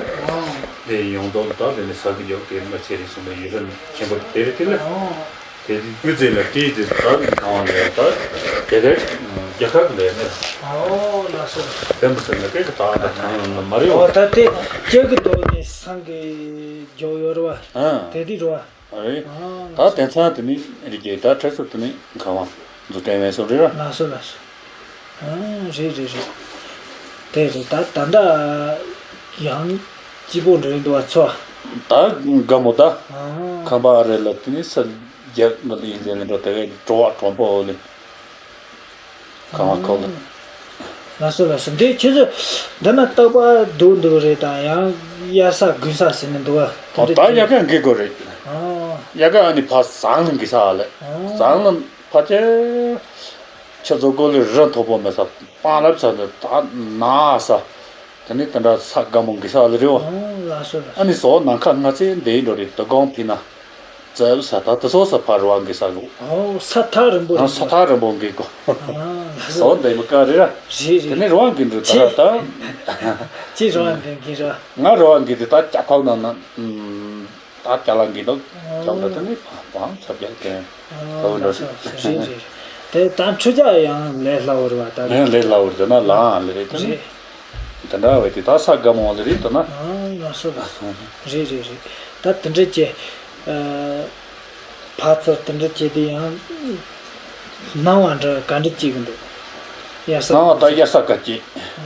དེ་ཡོང་དོན་དག་དེ་ནི་ས་གི་ཡོག་དེ་མ་ཆེ་རིགས་སོང་བའི་ཡུལ་ལྷ་ཆེན་པོ་དེ་རེད་དེ་ལ། དེ་དུས་རྫས་ལ་དེའི་དུས་ད་ནི་གང་བ་ལས་ད་དེ་རེད། རྒྱ་གར་གི་ལས་ཟེར། ཨོ་ལགས་སོ། དེ་མི་ཟེར་ན་སྐད་ཀྱི་ད་ད་གང་ཡོང་ན་མ་རེད། ཨོ་ད་དེ་སྐད་ཀྱི་ཐོག་ནས་སང་གི་རྒྱོག་ཡོད་རེད་བ། དེ་དུས་རེད་བ། རེད། ད་དེང་སང་དེ་ནི་རིགས་རྒྱས་ད་ཁྲེ་སུ་དེ་ནི་གང་བ་འཛུགས་སྐྲན་བས་སོ་རེད་ར། ལགས་སོ་ལགས་སོ། ཨ་རེད་རེད་རེད། དེ་རེད་ད་ད་ལྟ་ཡང་སྐྱིད་པོ་འགྲོ་ཡིན་འདུག་བ་ཚོ། ད་དགའ་མོ་ད། ཁང་པ་རེད་ལ་དེ་ནི་ས་རྒྱག་མི་ལ་ཡིན་ཟེར་ནས་འགྲོ་དེ་གའི་བྲོ་བ་གྲོང་པོ་ལ། གང་བ་ཁོག་ལ། ལགས་སོ་ལགས་སོ། འདི་ཁྱེད་ཚོ་འདི་ན་རྟག་པར་འདུག་འདུག་རེད་དང་ཡང་དབྱར་ས་དགུན་ས་ཟེར་ནས་འདུག་བ། ཨོ་ད་དབྱར་ཁ་འགི་དགོས་རེད། ཨོ། དབྱར་ཁ་ཨ་ནི་ཕ་ཟངས་ལ་འགི་ས་ལ། ཨོ། ཟངས་ལ་ཕ་ཆེ། ཁྱེད་ཚོ་གོ་ལི་རི་མཐོ་པོ་མེད་ས་སྤང་རབ་ས་ནི་ད་ན་ས། དེ་ནི་དེ་འདྲ་ས་དགའ་མོ་འགི་ས་ལ་རེད་བ། ཨོ་ལགས་སོ་ལགས་སོ། ཨ་ནི་སོ་ནམ་མཁའ་ང་ཚོའི་འདི་འགྲོ་རེད་དོ་དགོང་ཕི་ན། ཙབ་ས་ད་དེ་སོ་ས་ཕ་རུ་བ་འགི་ས་གོ། ཨོ་ས་ཐག་རིང་པོ་རེད། ས་ཐག་རིང་པོ་འགི་གོ། ཨ་ལགས་སོ། སོ་འདི་མི་ཀ་རེད་ར། རེད་རེད། དེ་ནི་རུ་བ་འགི་འགྲོ་ད་ར་ད། ཅི་རུ་བ་འགི་འགི་ར། ང་རུ་བ་འགི་དེ་ད་ཅ་ཁོག་ནང་ན། ད་ཅ་ལག་འགི་འདུག་ཅོག་ད་དེ་ནི་བང་ཚབ་རྒྱག་གན། ཨོ་ལགས་སོ་ལགས་སོ། རེད་རེད། དེ་ད་འཕྲུལ་ཆས་ཡང་ལས་སླ་བོ་རེད་བ་ད། ཡང་ལས་སླ་བོ་རེད་ན་ལའང་ལས་རེད་དེ་ནི། རེད། དེ་འདྲ་བས་དེ་ད་ས་དགའ་མོ་ལ་རེད་དོ་ན། ཨ་ལགས་སོ་ལགས་སོ། རེད་རེད་རེད། ད་དེ་འདྲ་བྱས། ཨ། ཕར་ཚུར་དེ་འདྲ་བྱས་དེ་ཡང་། སྣང་བ་འདྲ་ག་འདྲ་སྐྱེ་གི་འདུག་དབྱར་ས་སྔ་བ་ད་དབྱར་ས་ག་སྐྱེ།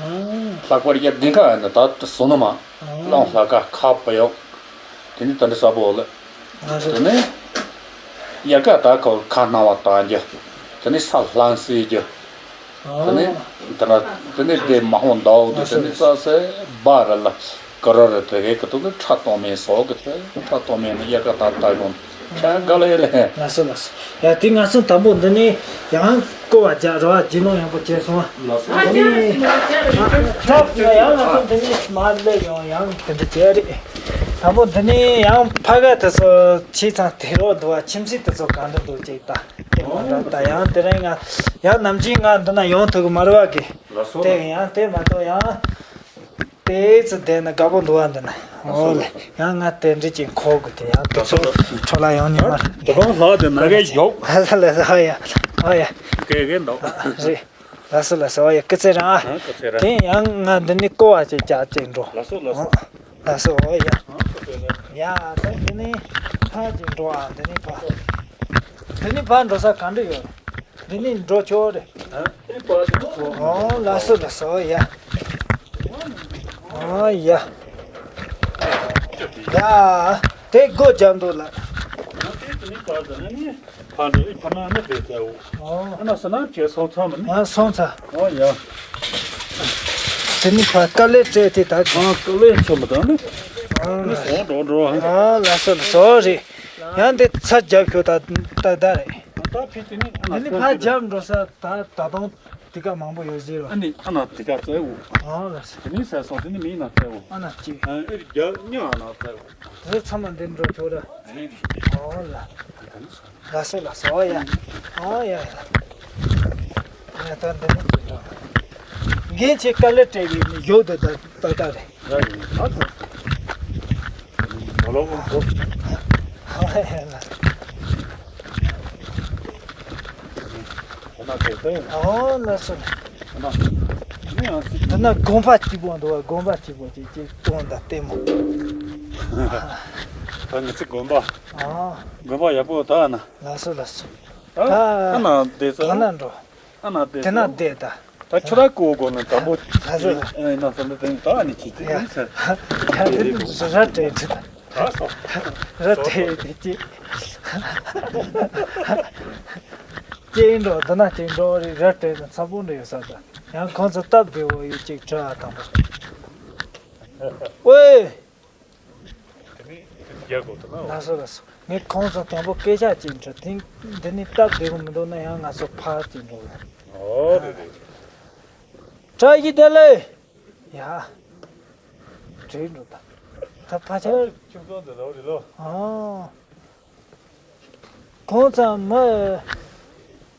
ཨ། ལྷག་པར་དབྱར་དགུན་ཁ་ཡིན་ན་ད་བཟོ་ནི་མ། ཨ། གླང་ལྷ་ཁ་ཁ་བ་ཡོག་དེ་ནི་ད་འདྲ་ས་བོ་ལ། ང་ཚོ། དེ་ནས་དབྱར་ཁ་ད་ཁོ་ཁ་སྣང་བ་བཏང་རྒྱུ། དེ་ནས་ས་ལྷང་སྲིད་རྒྱུ། དེ་ནས་ཨོ། དེ་ན་དེ་ནས་དེ་མ་ཧོང་འདའོ་དེ་དེ་ནས་ས་སེ་བ་ར་ལ་ཀ་ ད་ར་ར་དེ་གའི་གི་ཐོག་གི་ཁྲ་གཏོང་མེད་སོགས་གི་ཐོག་ཁྲ་གཏོང་མེད་ནི་དབྱར་ཁ་ད་ལྟ་གོང་ཁྲ་ག་ལ་ཡེ་ལེ། ལགས་སོ་ལགས་སོ། ཡ་དེ་ང་ཚོ་དང་པོ་འདི་ནས་ཡང་བསྐོར་བ་རྒྱག་རོགས་རྗེས་ལོང་ཡང་པོ་བྱས་སོང་ཨ། ལགས་སོ། དེ་ནས་ཁྲ་ཡང་ང་ཚོ་འདི་ནས་མར་སླེབས་ཡོང་ཡང་དེ་འདྲ་བྱས་རེད། དང་པོ་འདི་ནས་ཡང་ཕ་ག་དེ་ཚོ་ཆེ་ཚང་དེ་རོགས་འདུག་བ། ཁྱིམ་གསོས་དེ་ཚོ་གང་འདྲ་འདུག་ཅིག་ད་དེ་མ་འདྲ་ད་ཡང་དེ་རིང་ང་ཡང་ནམ་རྒྱུན་ང་འདི་ན་ཡོང་ཐུབ་གི་མ་རེད་བ་གི། ལགས་སོ། དེ་ཡང་དེ་མ་གཏོགས་ཡང་། དེ་ཚོ་བསྡད་ན་དགའ་པོ་འདུག་ཨ་འདི་ན། འོ་ལེ། ཡང་ང་དེ་འདྲ་ཅིག་མཁོ་དགོས་དེ་ཡང་དེ་ཚོ་འཕྲོ་ལ་ཡོང་ཉེ་མ་རེད། དེ་གང་ལྷག་དེ་ན་གས་ཡོག་ལ་ས་ལ་ས་ཨ་ཡ། ཨ་ཡ། གས་གས་འདུག་རེད། ལ་ས་ལ་ས་ཨ་ཡ་སྐུ་ཚེ་རིང་ཨ། ཨ་སྐུ་ཚེ་རིང་། དེ་ཡང་ང་འདི་ནས་བསྐོར་བ་ཅིག་རྒྱག་ཅིག་འགྲོ། ལ་སོ་ལ་སོ། ལ་སོ་ཨ་ཡ། ཨ་སྐུ་ཚེ་རིང་། ཡ་ད་འདི་ནས་ཕར་ཅིག་འགྲོ་ཨ་འདི་ནས་ཕར། འདི་ནས་ཕར་འགྲོ་ས་ག་འདྲ་ཡོད། འདི་ནས་འགྲོ་ཆོག་རེད། ཨ་ཨེ་པ་དེ་ཚོ། ཨོ་ལ་སོ་ལ་སོ་ཡ། ཨོ་ཡ། ཡ། དེ་སྒོ་རྒྱབ་འདུག་ལ། ཨ་དེ་དེ་ནས་པ་དེ་ནས་ནི་ཕ་འགྲོ་ཨེ་ཕ་ན་ནི་དེ་ཚ་འོ། ཨོ། ཨ་ན་ས་ན་ཁྱེད་སོང་ཚང་མ་ནི། ཨ་སོང་ཚ། ཨོ་ཡ། དེ་ནི་ཕ་དཀའ་ལས་སྤྲད་དེ་ད། ཨ་དཀའ་ལས་ཆེ་མ་དང་ནི། ཨོ་ནི་སོང་འགྲོ་འགྲོ་ཨ། ཨོ་ལ་སོ་ལ་སོ་རེད། ཡང་འདི་ཚ་རྒྱབ་ཤོག་ད་ད་ད་རེད། ད་ཕི་དེ་ནི་ཨ་ན་འདི་ནི་ཚ་ཕ་རྒྱབ་འགྲོ་ས་ད་ད་དུང་དེ་ག་མང་པོ་ཡོད་ཟེར་བ། ཨ་ནི་ཨ་ན་དེ་ག་ཚ་འོ། ཨོ་ལ་སོ། དེ་ནི་ས་སོང་དེ་ནི་མི་ན་ཚ་འོ། ཨ་ན་གཅིག་ཨ་ཨེ་རྒྱབ་ཉ་ཨ་ན་ཚ་འོ། དེ་ཚང་མ་འདི་འགྲོ་ཆོག་ར། རེད་རེད། ཨོ་ལ། ད་ནི་སོང་། ལ་སོ་ལ་སོ་ཡ། ཨོ་ཡ་ཡ། ཡ་ད་འདི་ནི་ཅི་འདྲ། རྒན་ཆེ་དཀའ་ལས་སྤྲད་པའི་ནི་ཡོད་དོ་ད་ད་ད་རེད། ཡ་ཡིན་ད་ད། མ་ལོག་གོ། ཨོ་ཡ་ལ། ཁོ་ན་དེ་ལྟ་ཡིན། ཨོ་ལ་སོ་ལ། ཁོ་ན། ནི་ཡང་སྲིད། ད་ན་དགོན་པ་གཅིག་པོ་འདུག་བ། དགོན་པ་གཅིག་པོ་གཅིག་གཅིག་སྟོན་ད་ལྟད་མོ། ད་ངེད་ཚོ་དགོན་པ། ཨོ། དགོན་པ་ཡག་པོ་ད་ན། ལ་སོ་ལ་སོ། ད་ཨ་ན་བསྡད་ས། གང་ན་འགྲོ། ཨ་ན་བསྡད་དེ་ས། ན་བསྡད་ད། ད་ཁྱོད་ར་ཀོ་གོ་ན་དང་པོ། ལ་སོ་ལ། ཨ་ན་སོ་ན་དེ་ད་ཨ་ནི་ཁྱེད་ཀྱི་ཡ། ཡ་དེ་ནི་ར་སྤྲད་དེ་ད། ཨ་སོ། ར་སྤྲད་དེ་ཅི། ཅི་ཡིན་འགྲོ་འདི་ན་ཅི་འགྲོ་རེད། ར་སྤྲད་ན་ཚ་པོ་འདྲ་ཡོད་ས་ད། ཡང་ཁོང་ཚོ་སྟབས་བདེ་བོ་ཡོད་ཅིག་བྲོས་ཨ་དང་པོ། ཨོའེ། དེ་ནི་རྒྱ་གོ་ཐུབ་ན། ལགས་སོ་ལགས་སོ། ངས་ཁོང་ཚོ་དང་པོ་སྐད་ཆ་ཅིག་འདྲི། དེ་འདི་ནི་སྟབས་བདེ་པོ་མི་འདུག་ན་ཡང་ང་ཚོ་ཕར་ཅིག་འགྲོ་དགོས། ཨོ་རེད་རེད། བཀྲ་ཤིས་བདེ་ལེགས། ཡ། བྲོས་འགྲོ་ད། ད་ཕ་ཆར། ཁྱིམ་ཚང་དེ་ལོ་རེད་ལོ། ཨོ། ཁོང་ཚང་མི།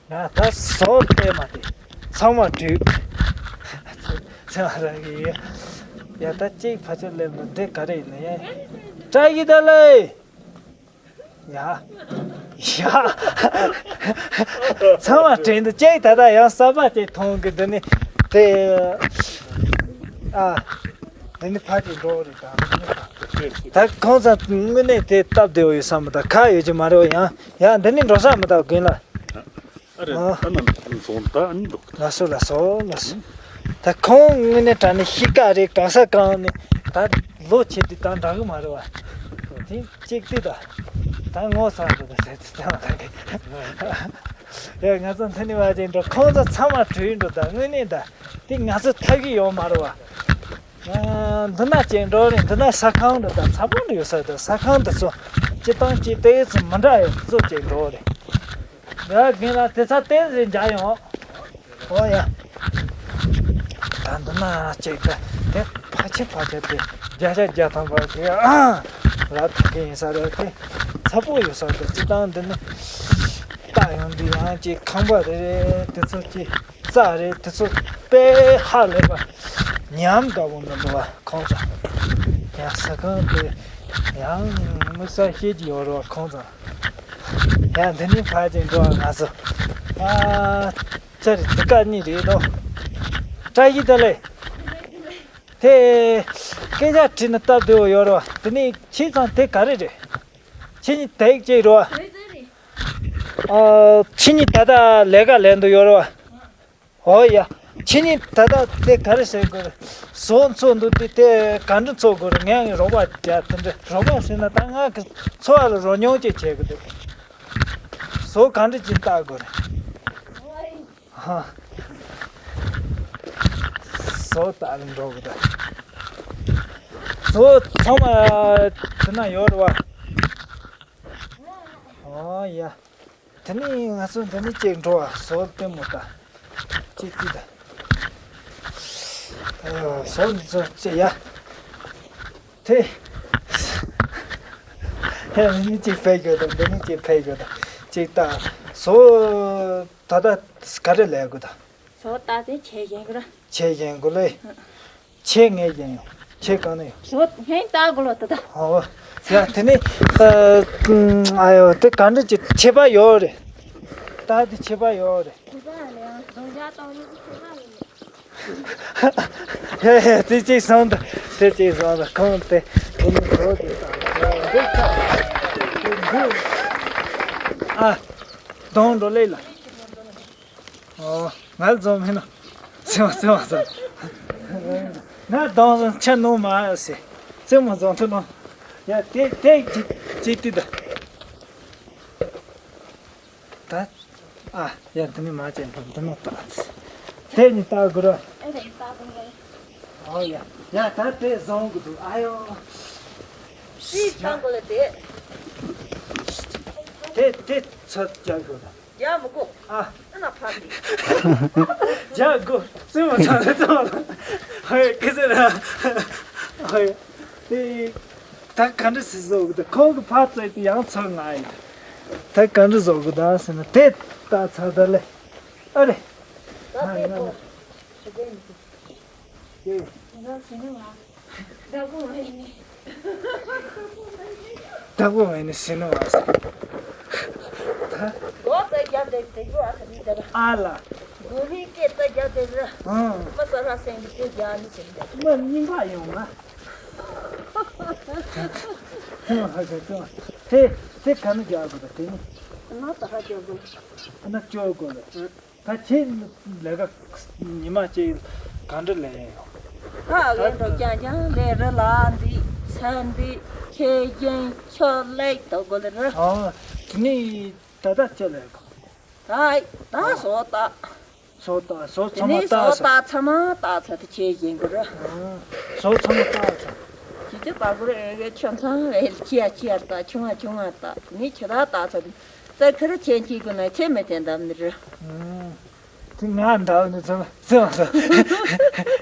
ང་ད་ཟོག་བལྟས་མ་དེ། ཚང་མ་བྲོས། ཚང་མ་རང་གི་ཡོད། ཡ་ད་གཅིག་ཕ་ཆོས་སླེབས་ནས་འདི་ག་རེ་ཡིན་ན་ཡ། བཀྲ་ཤིས་བདེ་ལེགས། ཡ། ཡ། ཚང་མ་བྲོས་འདུག་གཅིག་ད་ལྟ་ཡང་གསར་པ་གཅིག་མཐོང་གི་འདི་ནི་དེ། ཨ། འདི་ནི་ཕ་གི་འགྲོ་རེད་ད། ད་ཁོང་ཚང་དངོས་གནས་དེ་སྟབས་བདེ་བོ་ཡོད་བསམ་མི་ད་ཁ་ཡོད་ཀྱི་མ་རེད་བ། ཡང་ཡང་འདི་ནི་འགྲོ་ས་མི་ད་དགོན་ལ། ཨ་རེད། ཨ། ཨ་ན་བཟུང་ད་ཨ་ནི་འགྲོ། ལགས་སོ་ལགས་སོ་ལགས་སོ། ད་ཁོང་དངོས་གནས་དྲང་གནས་གཤིས་ཀ་རེད། གང་ས་གང་ནས་ད་ལོ་ཆེ་དུས་དང་འདྲ་གི་མ་རེད་བ། དེ་གཅིག་དུས་ད་ད་ངོ་ཚ་འགྲོ་ད་ཟེར་དུས་ད་ད་གི། ཡ་ང་ཚོ་འདི་ནས་བ་ཅིག་འགྲོ། ཁོང་ཚོ་ཚང་མ་བྲོས་འགྲོ་ད་དངོས་གནས་ད། དེ་ང་ཚོ་ཐབས་ཤེས་ཡོད་མ་རེད་བ། ཨ། འདི་ན་ཅིག་འགྲོ་རེད། འདི་ན་ཟ་ཁང་འདྲ་དང་ཚ་པོ་འདྲ་ཡོད་ས་དང་། ཟ་ཁང་འདི་ཚོ་སྤྱི་བཏང་གཅིག་ཏོག་ཙམ་མི་འདྲ་ཡོད་ཚོ་ཅིག་འགྲོ་རེད། ཡ་རྒན་ལགས་དེ་ཚ་ཏོག་ཙམ་མཇལ་ཡོང་། ཨོ་ཡ། ད་འདི་ན་ཅིག་ད་དེ་ཕ་ཆེ་ཕ་ཆེ་དེ་བརྒྱ་ཆ་བརྒྱ་ཐམ་པ་དེ་ཨ་ར་ཐུག་གི་ཡིན་ས་རེད། དེ་ཚ་པོ་ཡོད་ས་དང་སྤྱི་བཏང་འདི་ནི་ལྟ་ཡོང་དུས་ཡང་ཅིག་ཁང་པ་རེ་རེ་དེ་ཚོ་ཅིག་རྩྭ་རེད། དེ་ཚོ་དཔེ་ཧ་ལས་པ་ཉམས་དགའ་བོ་མི་འདུག་བ། ཁོང་ཚོ་ཡང་ཟ་ཁང་དེ་ཡང་དམིགས་བསལ་བཤད་ཀྱི་ཡོད་རེད་བ། ཁོང་ཚོ་ཡང་འདི་ནས་ཕར་ཅིག་འགྲོ་བ། ང་ཚོ་ཨ་ཅར་དེ་ཀ་གཉིས་རེད་དོ། བཀྲ་ཤིས་བདེ་ལེགས། དེ་སྐད་ཆ་དྲིས་ན་སྟབས་བདེ་བོ་ཡོད་རེད་བ། དེ་ནས་ཁྱེད་ཚང་དེ་ག་རེ་རེད། ཁྱེད་གཉིས་དེ་ཅིག་རེད་བ། ཨ། ཁྱེད་གཉིས་ད་ལྟ་ལས་ཀ་ལས་འདུག་ཡོད་རེད་བ། ཨོ་ཡ། ཁྱེད་གཉིས་ད་ལྟ་དེ་ག་རེ་བྱེད་དགོས་རེད། ཟོག་འཚོ་འདུག་དེ་དེ་ག་འདྲ་འཚོ་དགོས་རེད། ངས་རོགས་པ་བྱ། དེ་འདྲ་རོགས་པ་ཟེར་ན་ད་ང་གི་འཚོ་བ་ལ་རོལ་མྱོང་ཅིག་བྱེད་གི་འདུག་ཟོག་ག་འདྲ་ཅིག་བལྟ་དགོས་རེད། ཧ། ཟོག་བལྟ་ལ་འགྲོ་གི་འདུག་ཨོ། ཚང་མ་དེ་ན་ཡོད་རེད་བ། ཨོ་ཡ། དེ་ནས་ང་ཚོ་འདི་ནས་ཅིག་འགྲོ་བ། ཟོག་ལྟད་མོ་ལྟ། ཅིག་ཅིག་ལྟ། ཨ། ཟོག་འདི་ཚོ་ཅིག་ཡ། དེ། ཧེ། འདི་ནས་ཅིག་ཕེབས་དགོས་དང་། འདི་ནས་ཅིག་ཕེབས་དགོས་དང་། ཅིག་ལྟ། ཟོག་ད་ལྟ་ག་རེ་ལས་དགོས་དང་། ཟོག་ལྟ་དེ་ཆས་བཞེངས་དགོས་ར། ཆས་བཞེངས་དགོས་ལེ། ཆས་ངས་བཞེངས་ཡོང་། ཆས་གང་ནས་ཡོང་། ཟོག་ཧེང་ལྟ་དགོས་ལོ་ད་ལྟ། ཨོ། ཡ། དེ་ནས་ཨ། ཨ་ཡོ། དེ་ག་འདྲ་ཅིག་ཁྱད་པར་ཡོད་རེད། ད་དེ་ཁྱད་པར་ཡོད་རེད། ཁྱད་པར་ལས་ཡང་རྫོང་བྱ་བཏང་ཡོད་ཁྱད་པར་ཡོད། ཧེ་ཧེ། དེ་གཅིག་སོང་ད། དེ་གཅིག་སོང་ད། ཁོང་དེ་དེ་ནས་ཟོག་དེ་བཏང་། དེ་ཆ་དེ་འདུག་ཨ། གདོང་འགྲོ་ལེ་ལ། ཨོ། ང་ལ་འཛོམས་མེད་ན། སེམས་སེམས་སེམས། ང་གདོང་ཆ་ནོར་མ་ཡོད་སེ། རྩེད་མོ་འཛོམས་ཐུབ་ནོ། ཡ། དེ་དེ་ཅི་ཅི་ཏི་ད། ད། ཨ། ཡ། འདི་ནས་མ་བྱས་འགྲོ། འདི་ནས་ད། དེ་ནས་ལྟ་དགོས་ར། ཨེ་རེད། ལྟ་དགོས་རེད། ཨོ་ཡ། ཡ། ད་དེ་བཟང་གི་འདུག་ཨ་ཡོ། ཤི་ལྟ་དགོས་ལ་དེ། དེ་དེ་ཚོ་རྒྱག་དགོས་ད། རྒྱག་མི་དགོས། ཨ། ཨ་ན་ཕར་དེ། རྒྱག་དགོས། རྩེད་མོ་ཚང་ཚང་ཚང་། ཧོ་ཡ། ཁི་ཟེར་ར། ཧོ་ཡ། དེ། ད་ག་འདྲ་སེ་བཟོ་གི་འདུག་ཁོང་གི་ཕར་བཙལ་ཏེ་ཡང་ཚོར་ང་ཡིན། ད་ག་འདྲ་བཟོ་གི་འདུག་ཟེར་ན། དེ་ལྟ་ཚར་ད་ལེ། ཨ་རེ། ད་ང་དཔེ་ཡིན་ན་ཁོ་ཞེ་གན་ནི་དེ། ང་ཟིན་ནི་མ། བདག་པོ་མ་ཡིན་ནི། བདག་པོ་མ་ཡིན་ནི་ཟིན་ནི་མ་ཟེར། ད། འོ། ད་རྒྱབ་དེ་དེ་རྒྱུ་ཨ་ཁ་ནི་ད་ལ། ཨ་ལ། དགོས་མིན་སྐད་ད་རྒྱབ་དེ་ར། ཨང་། མ་ས་ར་སེང་གི་དེ་རྒྱག་ནི་ཟིན་ད། མ་རྙིང་པ་ཡོང་ང་། ཁྱོད་ཧ་གོ་ཁྱོད། དེ་དེ་ག་ནས་རྒྱག་དགོས་ད། དེ་ནི། ང་ད་ཧ་ཅོ་གོ། ང་ཅོ་གོ་ལ། ད་ཁྱེད་ལས་ཀ་ཉི་མ་གཅིག་ག་འདྲ་ལས་ཡོང་། ད་ཨེ་འགྲོ་རྐྱང་རྐྱང་ལས་རེད་ལ། འདི་ཚ་འདི་ཁྱེད་རྒྱན་ཁྱོད་ལེགས་དོ་གོ་ལ་ར། ཨ། དེ་ནི་ད་ལྟ་ཅི་ལས་གོ། ད་ད་ཟོག་ལྟ། ཟོག་ལྟ། ཟོག་དེ་ཚང་མ་ནས་ཟོག་ལྟ་ཚར། ལྟ་ཚང་མ་ལྟ་ཚར་དེ་ཁྱེད་བཞེངས་དགོས་ར། ཨང་། ཟོག་ཚང་མ་ལྟ་ཚར། ཁྱེད་ཀྱི་བདག་པོར་ཨེ་གེ་ཆོ་ཚང་ཨེ་ལ་ཁྱེད་ཡ་ཁྱེད་ཡར་ལྟ། ཆུང་ང་ཆུང་ང་ལྟ། དེ་ནས་ཁྱེད་ད་ལྟ་ཚར་དེ་ས་ཁར་ཁྱེད་ཀྱི་ཀུན་ན་ཁྱེད་མི་བསྟན་དམ་ནི་ར། ཨང་། དེ་ང་འདྲ་ནི་ཚང་མ་ཚང་མ་ཚང་།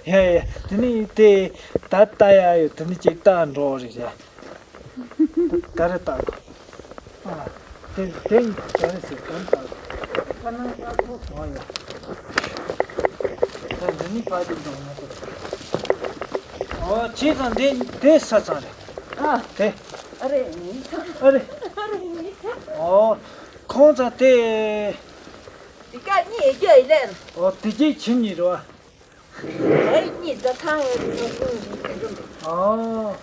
ཡ་ཡ། དེ་ནས་དེ་ད་ལྟ་ཡ་ཡོད། དེ་ནས་ཅིག་ལྟ་འགྲོ་རེད་ཡ། ག་རེ་ལྟ་དགོས། ཨ། དེ་དེ་ག་རེ་ཟེར། ག་རེ་ལྟ་དགོས། ཨ་ཡ། ད་འདི་ནི་ཕ་གི་འགྲོ་མ་ཐུབ། ཨོ། ཁྱེད་ཚང་འདི་དེ་ས་ཚང་རེད། ཨ། དེ། ཨ་རེ་ནི་ཚང་། ཨ་རེ། ཨ་རེ་ནི་ཚང་། ཨོ། ཁོང་ཚང་དེ། དེ་ག་གཉིས་རྒྱ་ཡི་ལན། ཨོ། དེ་གྱིས་ཁྱིམ་གཉིས་རེད་བ། ཨེ་གཉིས་ད་ཚང་ཡོད་དེ་ཚོ་ཀུན་གྱིས་ཁྱིམ་རུམ། ཨོ།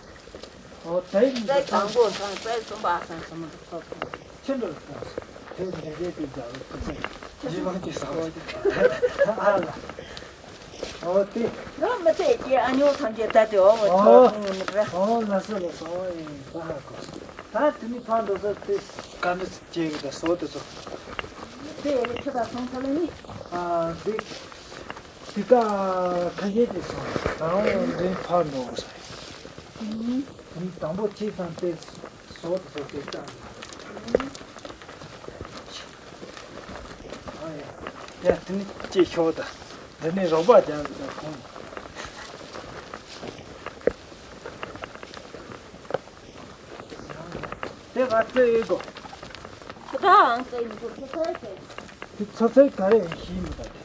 ཨོ། དེ་གཉིས་ད་ཚང་དང་པོ་ཚང་། དེ་གསུམ་པ་ཚང་། གསུམ་པ་ཚང་། ཁྱིམ་རུམ་ཚང་། དེ་འདྲ་གས་དེ་རྒྱ་རུ་ཁུ་ཚང་། ཡིད་དབང་གི་ས་བ། ཨ་ལ། ཨོ་དེ། ང་མི་ཚེ་སྐྱེལ་ཨ་ཉོ་ཐམས་ཅད་ད་དེ་འོ་ངོ་ཨོ། ཚོ་ཁུངས་ནི་ར། ཨོ་ལ་སོ་ལ་སོ། ཨེ་ད་ཧ་གོ། ད་དེ་ནི་ཕར་འགྲོ་ས་དེ་ག་འདྲ་སྐྱེལ་གི་ད་ཟོག་དེ་ཚོ། དེ་ཡོད་ལེ་ཁྱོད་ད་སོང་ཚ་ལེ་ནི། ཨ་དེ། དེ་ཀ་ཁ་ཤས་དེ་སོང་། ད་རུང་འདི་ཕར་འགྲོ་དགོས་ས་རེད། ཨུམ། དང་པོ་ཁྱེད་ཚང་དེ་ཟོག་དེ་ཚོ་དེ་བཏང་། ཨ་ཡ། ཡ་དེ་ནི་ཅིག་ཤོག་ད། འདི་ནི་རོགས་པ་རྒྱག་གི་ད་ཁོང་། དེ་ག་ཚོད་ཡོད་གོ། ཁྱོད་ད་ཨང་ཚོད་ཡིན་གོ། ཁྱོད་ཚོད་ཚོད། དེ་ཚོད་ཚོད་ག་རེ་ཡིན་ཤེས་མི་ད་དེ།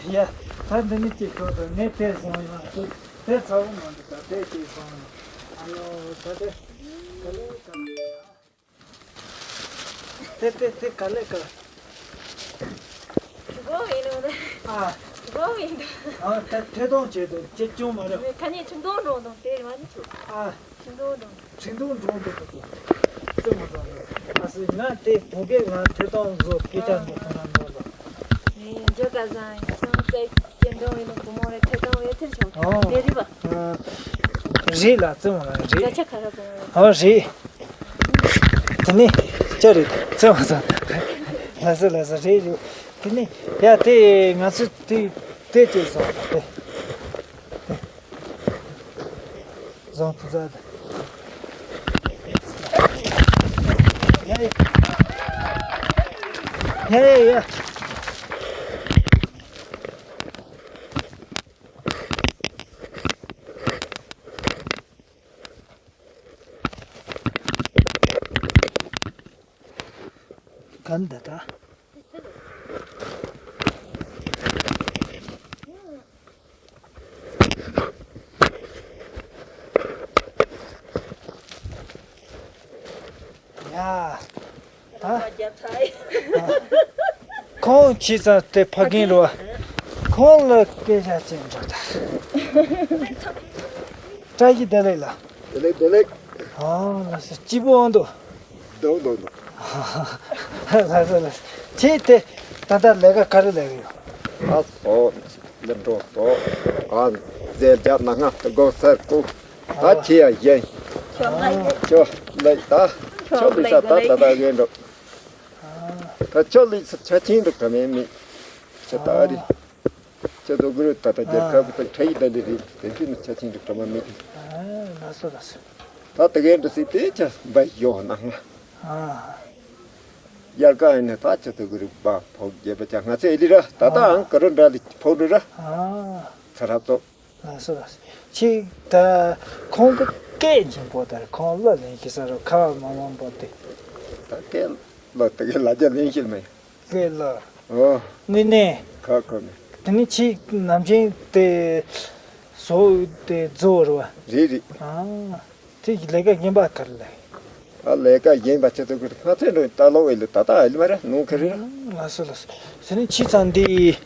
ཡ། ད་འདི་ནི་ཅིག་ཤོག་ད། ངས་དེ་སོང་ཡོང་དུས་དེ་ཚ་བོ་མ་འདུག་ད་དེ་ཅིག་སོང་ཡོང་། ཨ་ཡོ་ད་དེ་ག་ལེ་ག་ལེ། དེ་དེ་དེ་ག་ལེ་ག་ལེ། གྲུ་གུ་ཡིན་ནོ་རེད། ཨ། གྲུ་གུ་ཡིན་འདུག་ཨ་ད་ཐད་གཏོང་བྱེད་དུ་ཅི་ཅུང་མ་རེད། ཁ་ཉིན་ཁྲིན་ཏུའུ་འགྲོ་འདུག་དེ་རེད་མ་ནི་ཆུ། ཨ། ཁྲིན་ཏུའུ་འགྲོ། ཁྲིན་ཏུའུ་འགྲོ་འདུག་ཏུ་ཏུ། ཙི་མ་ཙང་འདུག་ཨ་སི་ང་དེ་བོད་སྐད་ང་ཐད་གཏོང་བཟོ་སྐད་ཆ་འགྲོ་ཁོ་ན་འགྲོ་ལ། ཨེ་འཇོ་ག་ཟང་སང་ཙེ་ཅེ་འདོང་ཡིན་ནོ་བུ་མོ་རེད། ཐད་གཏོང་བའི་ཐེར་ཆོག་ཨོ། དེ་རེད་པ། རེད་ལ་ཙི་མ་ལ་རེད། ཛ་ཆ་ཁ་ར་བུ་མོ་རེད། ཨོ་རེད། དེ་ནས་ཅི་རེད། ཙི་མ་ཟ། ལ་ཟ་ལ་ཟ་རེད་རེད། དེ་ནས་ཡ་དེ་ང་ཚོ་དེ་དེ་ཅི་ཟ་དེ། བཟང་ཐུགས་ས་དང་། ཡ་ཡ། ཡ་ཡ་ཡ། ག་འདི་ད། ཡ། ད། ཁོང་ཁྱེད་ཚང་དེ་ཕ་རྒན་རེད་བ། ཁོང་ལ་སྐད་ཆ་ཅིག་འདྲི་ད། བཀྲ་ཤིས་བདེ་ལེགས་ལགས། བདེ་ལེགས་བདེ་ལེགས། ཨ་ལགས་སོ། སྐྱིད་པོ་འོང་དོ། འདུག་འདུག་འདུག། ལགས་སོ་ལགས་སོ། ཁྱེད་དེ་ད་ལྟ་ལས་ཀ་ག་རེ་ལས་ཀྱི་ཡོད། ཨ་སོ། སླེབས་འགྲོ་སོ། ཨ་རྫས་རྒྱབ་ན་ང་དེ་སྒོ་སར་བཀུག། ད་ཁྱེད་ཡ་ཡིན། ཁྱོད་ལ་ཡོད། ཁྱོད་ལ་ད། ཁྱོད་ལ་ས་ད་ད་ད་གེ་འགྲོ། ད་ཁྱོད་ལ་ས་ཆ་ཆེན་འགྲོ་ག་མེད་མེད། ཁྱོད་ད་རེད། ཁྱོད་དོ་གུ་རུ་ད་ད་རྒྱལ་ཁབ་ད་ཁྲ་ཡི་ད་ལི་རེད། དེ་ཚོ་ནི་ཆ་ཆེན་འགྲོ་ག་མ་མེད་གི། ལགས་སོ་ལགས་སོ། ད་ད་གེ་འགྲོ་སྲིད་དེ་ཆ་འབའ་ཡོ་ན་ང་། དབྱར་ཁ་ཡིན་ན་ད་ཆ་ཚང་གི་རིག་པ་ཕོག་རྒྱབ་པ་ཆ་ང་ཚོ་ཨེ་ལི་ར་ད་ད་ཨང་ཀ་རུ་འདྲ་ལི་ཕོག་རུ་ར། ཚ་ར་ཙོ། ལགས་སོ་ལགས་སོ། ཁྱེད་ད་ཁོང་གི་སྐད་འཇིམ་པོ་དར་ཁོང་ལ་ལེན་ཤི་ས་རུ་ཁ་མང་མང་པོ་དེ། ད་སྐད་ལ་ད་གེ་ལ་རྒྱ་ལེན་ཤི་མེད། སྐད་ལ། ཨོ། དངོས་གནས། ཁ་ཁ་མེད། དེ་ནི་ཁྱེད་ནམ་རྒྱུན་དེ་བཟོ་དེ་རྫོ་རུ་བ། རེད་རེད། ཨ། དེ་ལས་ཀ་གཞན་པ་ག་རེ་ལས། ཨ་ལས་ཀ་གཞན་པ་ཆེ་ཚོད་ཀྱི་ང་ཚོའི་འགྲོ་ལྟ་ལོག་ཨེ་ལི་ད་ད་ཨེ་ལི་མ་རེད་ནོ་ཁ་རེད། ལགས་སོ་ལགས་སོ། དེ་ནི་ཁྱེད་ཚང་འདི།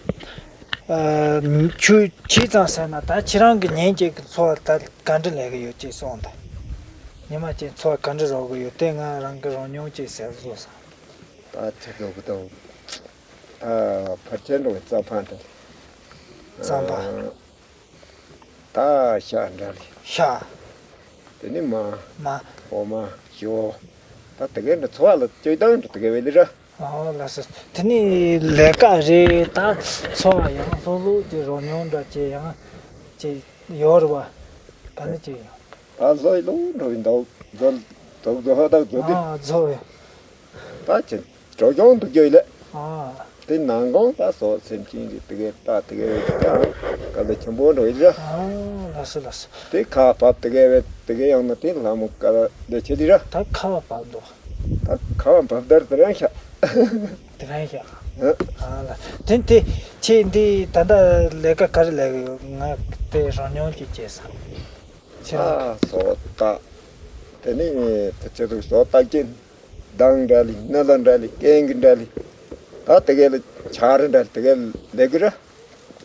ཨ། ཁྱོད་ཁྱེད་ཚང་ཟེར་ན་ད་ཁྱེད་རང་གི་ཉིན་གཅིག་གི་འཚོ་བ་ད་ག་འདྲ་ལས་ཀྱི་ཡོད་ཅེས་གསུངས་དང་། ཉི་མ་གཅིག་འཚོ་བ་ག་འདྲ་རོལ་གི་ཡོད་དེ་ང་རང་གི་རོལ་མྱོང་ཅིག་ཟེར་བཟོ་སོང་། ད་ཆ་ཚོད་ཀྱི་ད། ད་ཕར་ཆེར་འགྲོ་བའི་རྩྭ་ཕང་དེ། རྩྭ་ཕང་། ད་ཤ་འདྲ་ལི། ཤ། དེ་ནི་མ། མ། འོ་མ། ཞོ། ད་དེ་གའི་འདྲ་འཚོ་བ་ལ་སྤྱོད་སྟངས་འདྲ་དེ་གའི་བས་ལི་ར། ཨོ་ལགས་སོ། དེ་ནི་ལས་ཀ་རེད་ད། འཚོ་བ་ཡང་ལྷུག་ལྷུག་ཅིག་རོལ་མྱོང་འདྲ་ཅིག་ཡང་ཅིག་ཡོད་རེད་བ། ག་ནི་ཅིག་ཡང་། ད་ལྷོད་ལྷོད་འགྲོ་བའི་འདུག་རྫོ། རྫོ་རྫོ་ཧ་ད་རྫོ་དེ། ཨ་རྫོ་ཡོད། ད་ཅིག་འགྲོ་སྐྱོང་དུ་རྒྱུ་ལས། ཨ། དེ་ནང་གང་ད་སོ་སེམས་ཅན་རེད་དེ་གའི་ལྟ་དེ་གའི་ཀྱང་དཀའ་ལས་ཆེན་པོ་འགྲོ་ཡི་ར། ཨ་ལགས་སོ་ལགས་སོ། དེ་ཁ་བབ་དེ་གའི་བས་དེ་གའི་ཡང་ན་དེ་ལྷ་མོ་དཀའ་ལས་ཆེ་ལི་ར། ད་ཁ་བབ་འདུག་ད་ཁ་བབ་དར་དེ་རང་ཤ། དེ་རང་ཤ། ཨ་ལ་དེ་དེ་ཁྱེད་འདི་ད་ལྟ་ལས་ཀ་ག་རེ་ལས་ཡོད་ང་དེ་རང་མྱོང་ཅིག་བྱས་ས། ཁྱེད་རང་ཨ་སོ་ད། དེ་ནི་དེ་ཆེ་དུ་སོ་ད་ཀྱེན། མདང་འདྲ་ལི་སྣ་ལ་འདྲ་ལི་ཀེང་གི་འདྲ་ལི། ད་དེ་གའི་ལ་ཆ་རི་འདྲ་ལི་དེ་གའི་ལས་གི་ར།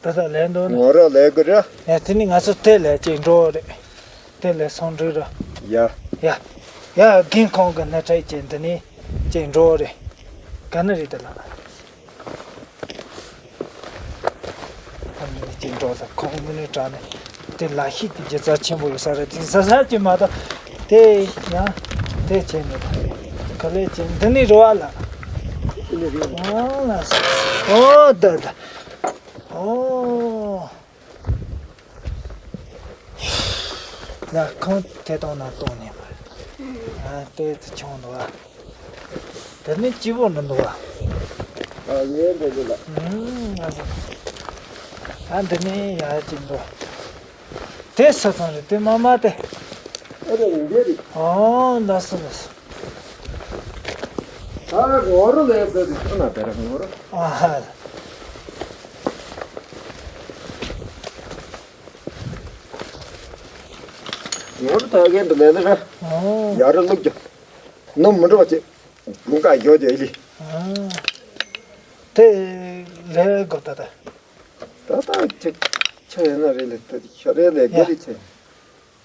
ད་ད་ལས་འདུག་ན། ངོ་ར་ལས་གི་ར། ཡ་དེ་ནི་ང་ཚོ་དེ་ལས་ཅིག་འགྲོ་རེད། དེ་ལས་སོང་འགྲོ་ར། ཡ། ཡ། ཡ་རྒན་ཁོང་གི་སྣེ་ཁྲིད་ཅིག་འདི་ནི་ཅིག་འགྲོ་རེད། ག་ནི་རེད་དེ་ལ། ཨ་ནི་ཅིག་འགྲོ་ད་ཁོང་དངོས་གནས་དྲང་ནས་དེ་ལ་ཤི་དེ་རྒྱུ་རྩ་ཆེན་པོ་ཡོད་ས་རེད་དེ་ཟ་ཟ་ཅིག་མ་གཏོགས་དེ་ཡང་དེ་བྱས་མེད་ད། ག་ལེ་ཅིག་འདི་ནི་རེད་བ་ལ། ཨོ་ལ་ས། ཨོ་ད་ད། ཨོ། ལ་ཁང་དེ་དང་ན་གཏོང་ནས་མ། ཨ་དེ་ཚོ་ཆུང་འདུག་ཨ། དེ་ནི་སྐྱིད་པོ་འདུག་འདུག་ཨ། ཨ་ཡེ་འདྲ་འདུག་ལ། ཨུམ་ཨ་ཟེ། ཨ་འདི་ནི་ཡ་ཅིག་འདུག་དེ་ས་ཚང་རེད་དེ་མ་མ་དེ། ཨ་དེ་རིང་དེ་རེད། ཨོ་ལ་སོ་ལ་སོ། ད་ངོ་རུ་ལས་ཚོད་དེ་ཚོ་ན་དེ་ར་ངོ་རུ། ཨ་ཧ། ངོ་རུ་ད་གེ་འདི་ལས་ལ་ར། ཨོ། ཡ་རུ་ལུག་ཀྱང་ནུ་མི་འགྲོ་བ་ཅེ་དགུན་ཁ་ཡོད་ཀྱི་ལི། ཨོ། དེ་ལས་གོ་ད་ད། ད་ད་ཅིག་ཆ་ཡོད་ན་རེ་ལས་ད་ཤ་རེ་ལས་གོ་རེ་ཆེ།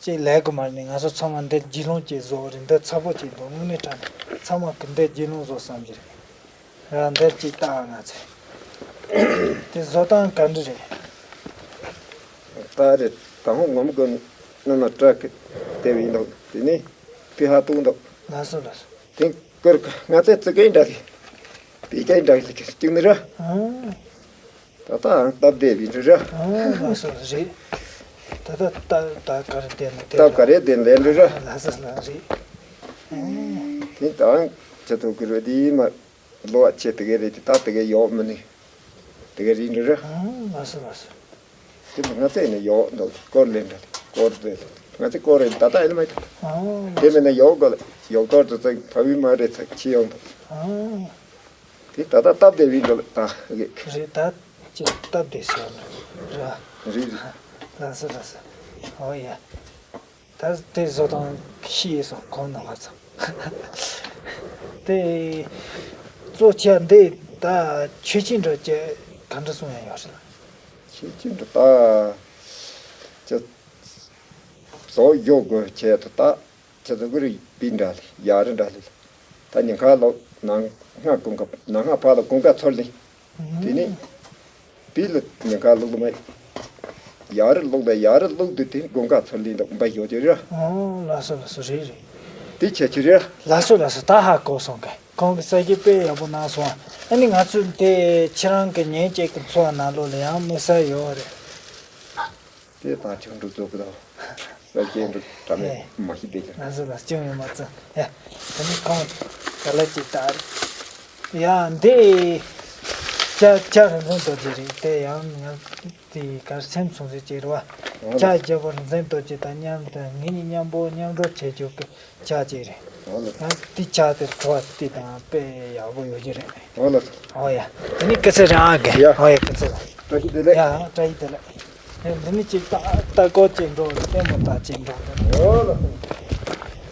ཅིག་ལས་གོ་མ་ནི་ང་ཚོ་ཚང་མ་འདི་རྒྱུས་ལོན་ཅིག་བཟོ་རེ་འདི་ཚ་པོ་ཅིག་འདུག་དངོས་གནས་དྲང་ནས་ཚང་མ་གི་འདི་རྒྱུས་ལོན་བཟོ་བསམ་གྱི་རེད། ཡང་འདིར་ཅིག་བལྟ་ང་ཚོས། དེ་བཟོ་སྟངས་ག་འདྲ་རེད། ད་རེད་ད་ཧོང་ངོམ་གོ་ནི་ན་ཏྲག་གི་དེ་བས་འདུག་དེ་ནི་པི་ཧ་ཏུ་འདུག་ལགས་སོ་ལགས་སོ། དེ་ཀར་ང་ཚོས་ཙི་གེ་འདྲ་གི་པི་ཀའི་འདྲ་གི་ཅིག་ནི་ར། ཨང་། ད་ལྟའང་སྟབས་བདེ་བའི་འདྲ་ར། ཨང་། ལགས་སོ་རེད། ད་ད་ད་ད་ག་རེ་བསྡད་ན་དེ་སྟབས་ག་རེ་བསྡད་ན་ལན་འགྲོ་ར། ལ་ས་ལ་རེད། དེ་དང་ཅི་ཐུབ་ཀྱི་རེད། དེ་མ་གློ་བ་ཆེ་དེ་གས་རེད། དེ་ད་དེ་གས་ཡོག་མི་ནི་དེ་གས་རེད་འགྲོ་ར། ལ་ས་ལ་ས། དེ་མི་ང་ཚེ་ནས་ཡོག་འདུག་སྐོར་ལེན་འདྲ་སྐོར་རེད། ང་ཚེ་སྐོར་རེད། ད་ད་ཡིན་མ་ཡིན། དེ་མིན་ན་ཡོག་ག་ཡོག་སྐོར་དུ་ཚེ་ཕ་བི་མ་རེད་ཚེ་ཁྱི་ཡོང་འདུག་དེ་ད་ལྟ་སྟབས་བདེ་བའི་འགྲོ་ལ་ད་གེ། རེད། ད་ཅིག་སྟབས་བདེ་ཤོར་ནས་ར། རེད་རེད། ལགས་སོ་ལགས་སོ། ཨོ་ཡ། ད་དེ་བཟོ་སྟངས་ཤེས་སོང་ཁོང་རྣམ་པ་ཚོ། དེ་གཙོ་ཆེ་འདི་ད་ཆོས་ཆེན་འགྲོ་ཅེས་ག་འདྲ་གསུང་ཡ་ཡོད་རེད། ཆོས་ཆེན་འགྲོ་ད་ཅི་བཟོ་ཡོད་དགོས་ཆེད་དུ་ད། ཁྱེད་ཚོ་གི་རིགས་པི་འདྲ་ལི་ཡ་རི་འདྲ་ལི་ལ། ད་ཉིན་ཁ་ལོག་ནང་སྔ་ཀུན་ཁ་ནང་སྔ་ཕ་ལ་ཀུན་ཁ་ཚོར་ལི། དེ་ནི་པི་ལ་ཉིན་ཁ་ལོག་ལ་མ་ཡ་རི་ལོག་ལ་ཡ་རི་ལོག་དུས་དེ་ཀུན་ཁ་ཚོར་ལི་འདུག་འབའ་ཡོད་དེ་ར། ཨོ་ལགས་སོ་ལགས་སོ། རེད་རེད། དེ་ཁྱེད་ཀྱི་རེད། ལགས་སོ་ལགས་སོ། ད་ཧ་གོ་སོང་ག་ཁོང་གི་ས་སྐྱེ་དཔེ་ཡག་པོ་གནང་སོང་། ཨ་ནི་ང་ཚོ་དེ་ཁྱེད་རང་གི་ཉིན་གཅིག་གི་འཚོ་བ་ནང་ལོགས་ལ་ཡང་དམིགས་བསལ་ཡོད་རེད། དེ་དང་ཆུང་འགྲོ་རྫོགས་ཀྱི་དང་། ས་སྐྱེ་འགྲོ་དྲ་མེད་ཨེ། མ་ཤི་བདེ་ཀྱང་། ང་ཚོ་ལ་སྐྱོན་ཡོད་མ་ཚོ། ཡ། ད་ནི་ཁོང་ག་ལ་ཅིག་ལྟ། ཡ་འདི། ཅ་ཅ་རིན་ཆེན་རྡོ་རྗེ་རེད། དེ་ཡང་ང་དེ་གར་སེམས་ཚོང་ཟེར་ཅིག་རེད་བ། ཨོ་ལ། ཅ་རྒྱལ་པོ་རིན་ཆེན་རྡོ་རྗེ་དང་མཉམ་དུ་ངེད་གཉིས་མཉམ་པོ་མཉམ་འགྲོ་བྱེད་རྒྱུ་གི་ཅ་ཅིག་རེད། ཨོ་ལ། ཡང་དེ་ཅ་དེ་བྲོ་བ་དེ་དང་དཔེ་ཡག་པོ་ཡོད་ཀྱི་རེད། ཨོ་ལ། ཨོ་ཡ། དེ་ནི་སྐུ་ཚེ་རིང་ཨ་དགེ། ཡ། ཨོ་ཡ་སྐུ་ཚེ་རིང་། བཀྲ་ཤིས་བདེ་ལེགས། ཡ་བཀྲ་ཤིས་བདེ་ལེགས། ཡ་འདི་ནི་ཅིག་ལྟ་ལྟ་སྐོར་ཅིག་འགྲོ་རེད། ལྟད་མོ་ལྟ་ཅིག་འགྲོ་རེད། ཨོ་ལ།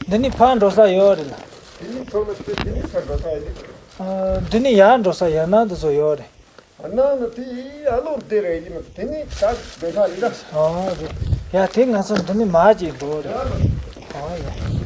འདི་ནི་ཕར་འགྲོ་ས་ཡོད་རེད་ལ། དེ་ནི་ཚོགས་ལ་དེ་དེ་ནི་ཚོགས་འགྲོ་ས་ཡོད་རེད། ཨ་འདི་ནི་ཡར་འགྲོ་ས་ཡར་ནང་དུ་ཚོ་ཡོད་རེད། ཨ་ནང་ན་དེ་ཨ་ལོ་དེ་རེད་ཡིན་ན་དེ་ནི་ད་སྡོད་ས་ཡིན་ད། ཨོ་རེད། ཡ་དེ་ང་ཚོ་འདི་ནི་མར་ཅིག་འགྲོ་རེད། ཨོ་ཡ།